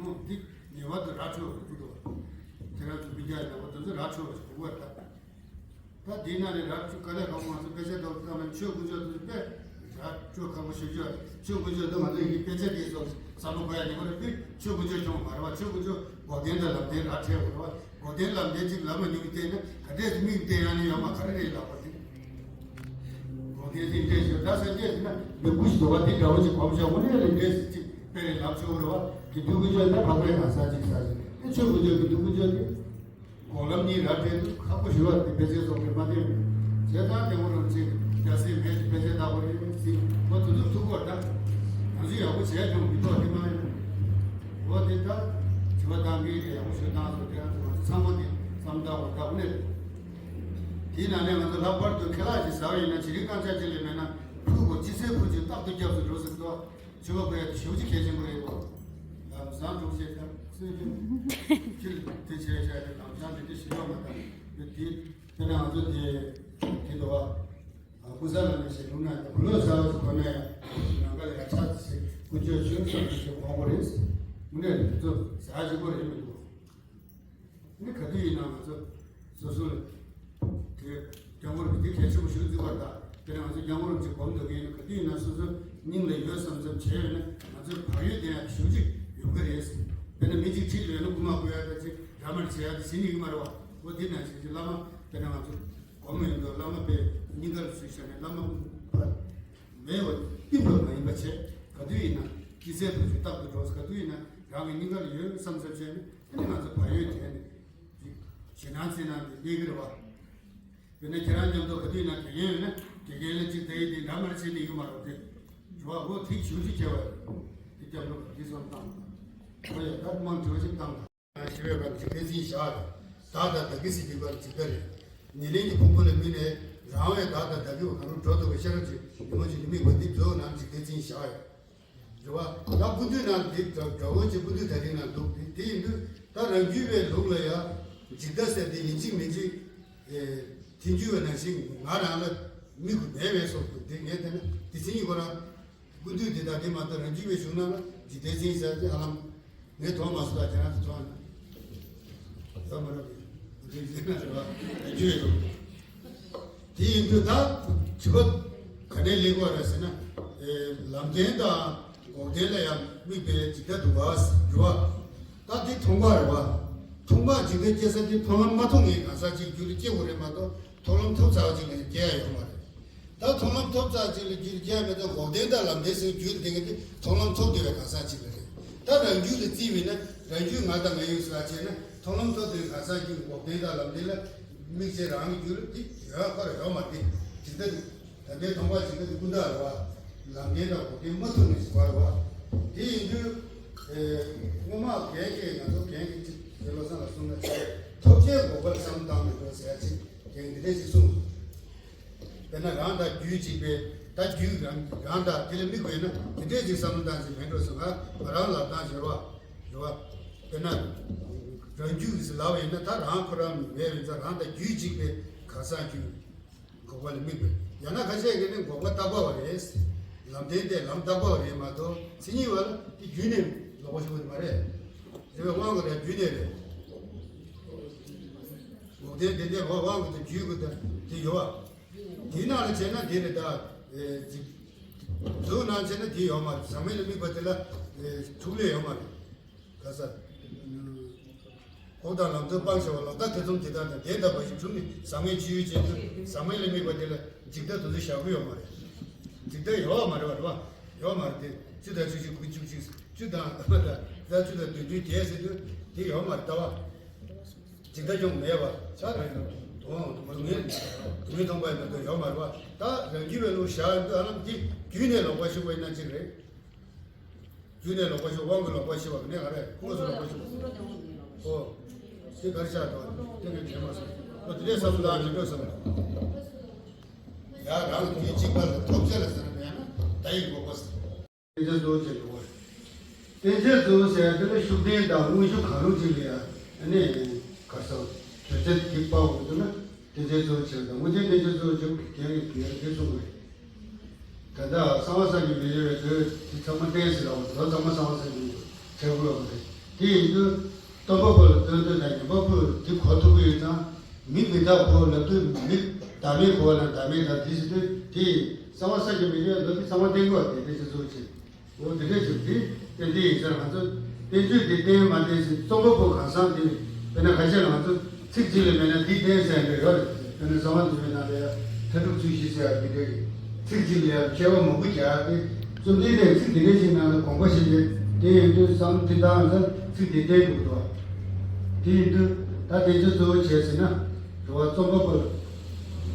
འོ་འདི་ཉེ་བར་དུ་ར་འཕྲོད་པ་ཞིག་དགོས་འདུག་ཁྱེད་རང་ཚོ་མི་སྐྱ་ཡིན་ན་འོ་དེ་ཚོ་ར་འཕྲོད་པ་ཞིག་དགོས་པ་རེད་ད། ད་འདི་ནང་ནས་ར་འཕྲོད་དཀའ་ལས་ཁག་པོ་ང་ཚོ་དཔེ་ཆ་ལྟ་བུ་ལྟ་བུ་ཆོས་དཀོན་མཆོག་དེ་ཚོ་དཔེ་ར་འཕྲོད་ཁག་པོ་ཞེ་པོ་ཅིག་ཆོས་དཀོན་མཆོག་དེ་ང་ཚོ་ཡི་གེ་དཔེ་ཆ་དེ་ཚོ་བསམ་བློ་འཁོར་ཡ་ཉེ་བར་དུ་ཆོས་དཀོན་མཆོག་སྐྱོང་བ་མ་རེད་བ། ཆོས་དཀོན་མཆོག་གོ་དོན་དང་ལམ་བདེན་ར་འཕྲོད་པ་རེད་བ། གོ་དོན་ལམ་བདེན་ཅིག་ལམ་མ་ཉུང་བའི་སྟེང་ན་ག་འདྲས་མིག་བསྟན་ཡང་ནི་ཡོད་མ་ག་རེ་རེད་ལབ་པ་དེ། གོ་དོན་དེ་འདྲས་ཞིག་ད་སེམས་ཅན་ཟེར་ན་མི་དགུ་ཞིག་འདུག་པ་དེ་འདྲ་བོ་ཅིག་གོམས་ཤོག་དངོས་གནས་ལ་འདྲས་ཅིག་དཔེ་རེད་ལབ་ཆོག་རེད་བ། དེ་དུས་ཀུན་སྤྱོད་ད་ཕག་པའི་གང་ཟག་ཅིག་ཟ་ཞིག་དེ་ཆོས་ཀུན་སྤྱོད་ཀྱི་དུས་ཀུན་སྤྱོད་དེ། གོ་ལམ་གཉིས་ར་འཕྲད་དུས་ཁག་པོ་ཞིག་བ་དེ་དཔེ་ཆའི་སོགས་ཀྱི་མ་བསྟན་བྱས་ཙང་དེ་འོ་རང་ཅིག་རྒྱ་སེ་མེད་ཅིག་དཔེ་ཆ་ལྟ་བ་རེད་ཟིན་འོ་དུ་དུ་ཐུག་གོ་ད། ང་ཚོ་ཡག་པོ་བྱས་ཀྱང་མི་ཐོག་དེ་མ་ཡིན། འོ་དེ་ལྟར་དྲི་བ་བཏང་མཁན་གྱི་ཡག་པོ་ཞུ་སྟངས་སོགས་དེ་རང་ཚོ་ང་ཚོ་ཚང་མ་དེ་བསམ་བཏང་བ་དག་ནས། དེའི་ནང་ནས་ང་ཚོ་ལྷག་པར་དུ་ཁེ་ལག་ཅིག་ཟ་བ་ཡིན་ན་ཇི་རིགས་རྐང་ཆག་ཅིག་ལས་མེད་ན་ཕུག་གོ་ཅི་ཚེ་ཕུག་ཅིག་རྟག་ཏུ་སྐྱབས་སུ་འགྲོ་ཟེར་ཏོ། ཆོས་པ་ཕུལ་ཡ་དེ་ཞེ་པོ་ཅིག་གལ་ཆེན་པོ་རེད་གོ། ལམ་སང་གྲུབ་བྱེད་དང་སུས་ཀྱང་ཕྱིར་དེ་བྱས་བྱས་ཏེ་ལམ་སང་དེ་འདྲ་ཞིག་ཡོད་མ་དང་དེ་དེ་ནས་ང་ཚོ་དེ་དེ་འདྲ་བ། ཀུན་བཟང་ལ་ནི་ཞེས་ལུང་ན་ཡང་བུ་ལོན་ཟ་བ་ཞིག་གོ་ན་ཡང་ནམ་མཁའ་ལ་ཡང་ཆ་ཞིག་ཀུན་སྤྱོད་ཆོས་བསམ་ཞིག་གོང་གོ་རེད། དངོས་གནས་དེ་ཚོ་ཟ་ཞིག་གོ་རེད་མི་འདུག་ནི་ག་དུས་ཡིན་ན་ང་ཚོ་སོ་སོ་ལ་དེ་སྐྱབས་མགོན་རིན་པོ་ཆེ་གལ་ཆེན་པོ་ཞིག་བརྩི་བར་དང་དེ་ནས་ང་ཚོ་སྐྱབས་མགོན་རིན་པོ་ཆེ་སྒོམ་འདོད་མཁན་ཡིན་ན་ག་དུས་ཡིན་ན་སོ་སོ་སྙིང་ལ་ཡོད་བསམ་བསམ་བྱས་ཡོད་ན་ང་ཚོ་བག་ཡོད་དེ་ཡང་ཞེ་པོ་ཅིག་ཡོང་གི་རེད། དཔེར་ན་མི་གཅིག་ཁྲིད་ལ་ཡོད་ན་རྐུ་མ་རྐུ་ཡ་ད་ཅིག་ར་མར་བྱེད་ཡ་དེ་ཟིན་ཡོད་ཀྱི་མ་རེད་བ། འོ་དེ་ནང་བཞིན་གྱི་བླ་མ་དཔེར་ན་ང་ཚོ་སྒོམ་ཡོད་འདུག་བླ་མ་དཔེ་སྙིང་གར་ཚུད་བྱས་ནས་བླ་མ་ཕར་མེད་པ་སྟིང་པ་མ་ཡིན་པ་བྱས་ག་དུས་ཡིན་ན་ཅི་ཚད་དུ་ཅིག་རྟག་ཏུ་འགྲོ་ག་དུས་ཡིན་ན་རང་གི་སྙིང་གར་ཡོད་བསམ་བསམ་བྱས་ནས་ཨ་ནི་ང་ཚོ་བག་ཡོད་དེ་ནས་ཅིག་ཞེད་སྣང་འཚེར་སྣང་དེ་སླེབས་ཀྱི་རེད་བ། དཔེར་ན་ཁྱེད་རང་མཉམ་དུ་ག་དུས་ཡིན་ན་དགེ་རྒན་ཡོད་ན་དགེ་རྒན་ལ་ཅིག་ལྟ་ཡི་དེ་འདྲ་མར་བྱེད་ནས་ཡོད་མ་རེད་དེ། འགྲོ་བ་འོ་ཐིག་ཞུ་ཅིག་བྱས་བ་རེད། དེ་སྐྱབས་འགྲོ་བ་འདི་སོང་བཏང་། འོ་ཡ་ད་མང་དྲི་བ་ཅིག་བཏང་། ཞི་བའི་བར་གྱི་ཕན་ཚུན་བཞག་ལ། བདག་དང་བདག་གི་སྲིད་པའི་བར་གྱི་བདག་རེད། ཉེར་ལེན་གྱི་ཕུང་པོ་ལ་དམིགས་ནས་ རང་བས་བདག་དང་བདག་གི་བ་གང་རུང་འགྲོ་ཐུབ་པའི་ཤེས་རབ་ཀྱི་ཉོན་མོངས་ཀྱི་དམིགས་པ་འདི་རྫོགས་ནང་འཇིག་རྟེན་ཅན་བཞག་ཡོད། རེད་བ། ད་ཀུན་བཏུས་ནང་དེ་དགྲ་བོ་ཆེ་ཀུན་བཏུས་ད་རིང་ནང་འདུག་དེ་དེ་ཡིན་དུས་ད་རང་རྒྱུད་པའི་ལུགས་ལ་ཡང་འཇིག་ལྟ་ཟེར་དེ་ཡིན་གཅིག་མིན་གཅིག་ཐལ་འགྱུར་བའི་ནང་བཞིན་ང་རང་ལ་དམིགས་པ་མེད་པའི་བཟོ་འདུག་དེ་ངས་བལྟས་ན་དེ་མཚན་ཉིད་ཁོ་རང་ཀུན་བཏུས་དེ་དག་དེ་མ་གཏོགས་རང་རྒྱུད་པའི་གཞུང་ནང་ལ་འཇིག་རྟེན་ཅན་ཟེར་དེ་ཧ་ལམ་ངས་མཐོང་མ་སོང་ད་ཁྱེད་རང་ཚོ་མཐོང་ཡོད་མ་རེད། ཀུན་བཏུས་ཟེར་ན་རེད་བ་རང་རྒྱུད་པའི་ལུགས། དེ་ཡིན་དུས་ད་དྲི་བ་ག་ནས་སླེབས་ཀྱི་ཡོད་རེད་ཟེར་ན། ཨེ་ལམ་བདེན་དང་འགོག་བདེན་ལ་ཡང་དམིགས་པའི་འཇིག་ལྟ་འདུག་ག་ཟེར་བ། ད་འདི་མཐོང་བ་རེད་བ། མཐོང་བ་འཇིག་ལྟ་སྐྱེ་ས་དེ་མཐོང་ལམ་མ་ཐོབ་མཁན་གང་ཟག་ཅིག་རྒྱུད་ལ་སྐྱེ་དགོས་རེད་མ་གཏོགས་མཐོང་ལམ་ཐོབ་ཚར་བ་ཅིག་ལ་སྐྱེ་ཡ་ཡོད་མ་རེད། ད་མཐོང་ལམ་ཐོབ་ཚར་ཅིག་ལ་རྒྱུད་ལ་སྐྱེ་ཡ་མེད་ཙང་འགོག་བདེན་དང་ལམ་བདེན་ཟེར་རྒྱུད་ལ་བསྡད་མཁན་དེ་མཐོང་ལམ་ཐོབ་བསྡད་པའི་གང་ཟག་ཅིག་ལ་རེད། ད་རང་རྒྱུད་ལ་བརྩིས་པས་ན་རང་རྒྱུད་ང་དང་ང་ཡིན་ཟེར་བ་བྱས་ན་མཐོང་ལམ་ཐོབ་བསྡད་པའི་གང་ཟག་རྒྱུད་འགོག་བདེན་དང་ལམ་བདེན་ལ་དམིགས་བྱས་རང་གི་རྒྱུད་ལ་དེ་ཡོད་ཁོ་ར་ཡོད་མ་རེད། ཇི་ལྟར་ད་ལྟའི་མཐོང་བ་ཇི་ལྟར་ཀུན་བརྟགས་རེད་བ། ལམ་བདེན་དང་འགོག་བདེན་མ་ཐུབ་ནས་ཟེར་བ་རེད་བ། དེ་ཡིན་དུས། ཨེ། སྔོན་མ་རྒན་གྱིས་ང་ཚོ་རྒན་གྱིས་ཅིག་དེ་བློ་བཟང་ལ་གསུངས་ན་ཆེ། ཐོབ་བྱའི་འགོག་པར་བསམ་བཏང་མི་འགྲོ་ཟེར་ཡ་ཅིག་རྒན་འདི་འདྲས་ཅིག་གསུངས། དཔེར་ན་རང་དང་རྒྱུད་གཅིག་པའི་ད་རྒྱུད་རང་རང་དང་དེ་ལ་དམིགས་པས་ན་དེ་འདྲས་ཅིག་བསམ་བློ་བཏང་ཅིག་མི་འགྲོ་ཟེར་ང་ང་རང་ལབ་སྟངས་ཤེས་རོགས་རེད་བ། དཔེར་ན་རང་རྒྱུད་ཀྱི་ལབ་པ་ཡིན་ན་ད་རང་ཁོ་རང་མེད་པ་ཡིན་ཙང་རང་དང་རྒྱུད་གཅིག་པའི་གང་ཟག་རྒྱུད། འགོག་པ་ལ་དམིགས་པས། ཡང་ན་ཁ་ཤས་ཀྱིས་ནི་འགོག་པ་རྟག་པ་བ་རེད། ལམ་བདེན་ཏེ་ལམ་རྟག་པ་བ་རེད་མ་གཏོགས་མཚན་ཉིད་བ་ལ་དེ་རྒྱུད་ནས་ལོག་པ་ཞིག་བ་མ་རེད། རེད་པས་དབང་གི་རེད་རྒྱུད་ནས་རེད། འགོག་བདེན་བདེན་ཏེ་དབང་གི་དང་རྒྱུད་ཀྱི་དང་དེ་ཡོད་བ། དེའི་ནང་ལ་བྱས་ན་དེ་རེད་ད། གཟུགས་ནང་བྱས་ན་དེ་ཡོད་མ་རེད། ཟག་མེད་ལ་དམིགས་པ་དེ་ལ་ཐུགས་ལས་ཡོད་མ་རེད། ག་ས། འགོག་དང་ལམ་དུ་སྤང་བྱ་བ་ལོག་ལྟ་ཐེ་ཚོམ་དེ་དག་དང་དེ་ལྟ་བ་ཞིག་བྱུང་ནས་ཟག་མེད་ཅི་ཡོད་ཅེས་དུས་ཟག་མེད་ལ་དམིགས་པ་དེ་ལ་འཇིག་ལྟ་དེ་ཚོ་བཞག་གི་ཡོད་མ་རེད། འཇིག་ལྟ་ཡོད་མ་རེད་བ་རེད་བ། ཡོད་མ་རེད་དེ་བཅུ་དང་བཅུ་གཅིག་དགུ་བཅུ་གཅིག་བཅུ་དང་ཟླ་བ་དང་ཟླ་བཅུ་དང་བདུན་བདུན་བརྒྱད་ཟེར་དུས་དེ་ཡོད་མ་རེད་ད་བ། འཇིག་ལྟ་ཅུང་མེད་པ་ཆ་རེད་དོ། དུང་དུང་ངེ་དུང་ངེ་མཐོང་པ་ཡིན་ན་དོ་ཡོད་མ་རེད་བ། ད་རང་རྒྱུད་པའི་ལུགས་བཞག་ཡོད་དུས་ཨ་ལམ་དེ་རྒྱུད་ནས་ལོག་པ་ཞུགས་པ་ཡིན་ན་གཅིག་རེད། རྒྱུད་ནས་ལོག་པ་ཞིག་དབང་གིས་ལོག་པ་ཞིག་པ་ནས་ག་རེ་ཁོངས་སུ་ལོག་པ་ཞིག་པ། ཨོ། དེ་གར་ཆགས་དང་དེ་ནས་དྲན་མ་སོང་། ཨོ་དེ་འདྲའི་བསམ་བློ་ལ་མི་འགྲོ་བསམ། ཡ་རང་གི་གཅིག་པ་ལ་ཐོབ་བྱ་ལ་ཟེར་ན་ཡང་ན་ད་ཡིག་འགོག་པ་ཟེར། བསྟན་བྱ་གཙོ་བོ་ཅན་གྱི་བར། བསྟན་བྱ་གཙོ་བོ་ཟེར་ཡ་དེ་ལ་ཤུགས་ལྡན་དང་དངོས་ཤུགས་གང་རུང་ཅིག་ལ་ཡ་ནི་གར་སོང་དོན་ཚན་དེ་དཔག་དགོས་འདུག་ན། དེ་ཚོའི་གཙོ་བོ་ཆེ་བ་དང་དངོས་བསྟན་དེ་ཚོའི་གཙོ་བོ་ཆེ་བ་གི་རྒྱན་གྱི་རྒྱན་དེ་གསུངས་པ་རེད། ད་ལྟ་གསང་བ་བསམ་གྱིས་མི་ཁྱབ་པའི་མདོ་དེ་ཚང་མ་བསྟན་ཟེར་ལ་བ་མདོ་ཚང་མ་གསང་བ་བསམ་གྱིས་མི་ཁྱབ་པའི་ཁྱབ་དགོས་པ་རེད། དེ་ཡིན་དུས་སྟོན་པ་པོ་ལ་སྟོན་དོན་དང་ཉན་པ་པོས་དེ་གོ་ཐུབ་ཀྱི་ཡོད་ཙང་མི་མི་རྟག་གོ་ལབ་དུས་མི་བདག་མེད་གོ་བ་ལ་བདག་མེད་དང་དེ་ཟེར་དུས་དེ་གསང་བ་བསམ་གྱིས་མི་ཁྱབ་པའི་མདོ་དེ་ཚང་མ་བསྟན་དགོས་པ་དེ་དེ་ཚོའི་གཙོ་བོ་ཆེ། འོ་དེ་འདྲས་ཅིག་དེ་ཏན་ཏན་ཡིན་ཟེར་ང་ཚོ་བསྟན་བཅོས་དེ་བསྟན་མ་བསྟན་ཟེར་རྩོམ་པ་པོ་གང་ཟག་དེ་དཔེར་ན་ཁ་ཤས་ལ་ང་ཚོ་ཚིག་གཅིག་ལས་མེད་ན་འདི་བསྟན་ཟེར་ཡ་འདྲ་ཡོད་རེད། དཔེར་ན་གསང་བ་འདུས་པའི་ནང་ལ་ཡ་མཐའ་དྲུག་ཚུལ་བཞི་ཟེར་ཡ་འདི་འདྲ་གི་ཚིག་གཅིག་ལ་ཡ་ཁྱད་པར་མང་པོ་རྒྱག་ཡ་དེ་རྩོམ་འདི་ནས་ཚིག་འདི་འདྲས་ཞིག་ནང་ལ་དགོངས་པ་བཞེས་ཏེ་དེ་ཡིན་དུས་བསམ་འདི་ལྟར་ང་ཚོ་ཚིག་འདི་བསྟན་འདུག་འདུག་དེ་ཡིན་དུས་ད་དེ་ཚོ་གཙོ་བོ་བྱས་ཟེར་ན་རེ་བ་རྩོམ་པ་པོ་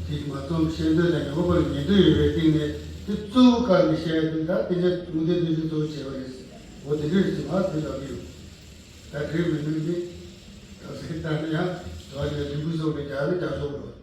དེ་མ་རྩོམ་ཤེས་འདོད་དང་ཉན་པ་པོ་ལ་ཉན་འདོད་ཡོད་པའི་སྟེང་ནས་དེ་གཙོ་བོ་བཀར་ནས་བཤད་ཡ་དེ་ད་དེ་ཚོ་དངོས་བསྟན་དོན་བཞི་གཙོ་བོ་བྱས་པ་རེད། འོ་དེ་འདྲ་ཞིག་ང་དེ་ལབ་ཀྱི་ཡོད། ད་དེ་མི་ནུས་ནི། ད་ཟེར་ད་ནི་ཡང་དོ་ནི་རིང་པོ་སོང་ནས་རྒྱ་རི་རྒྱ་སོགས་ལོ།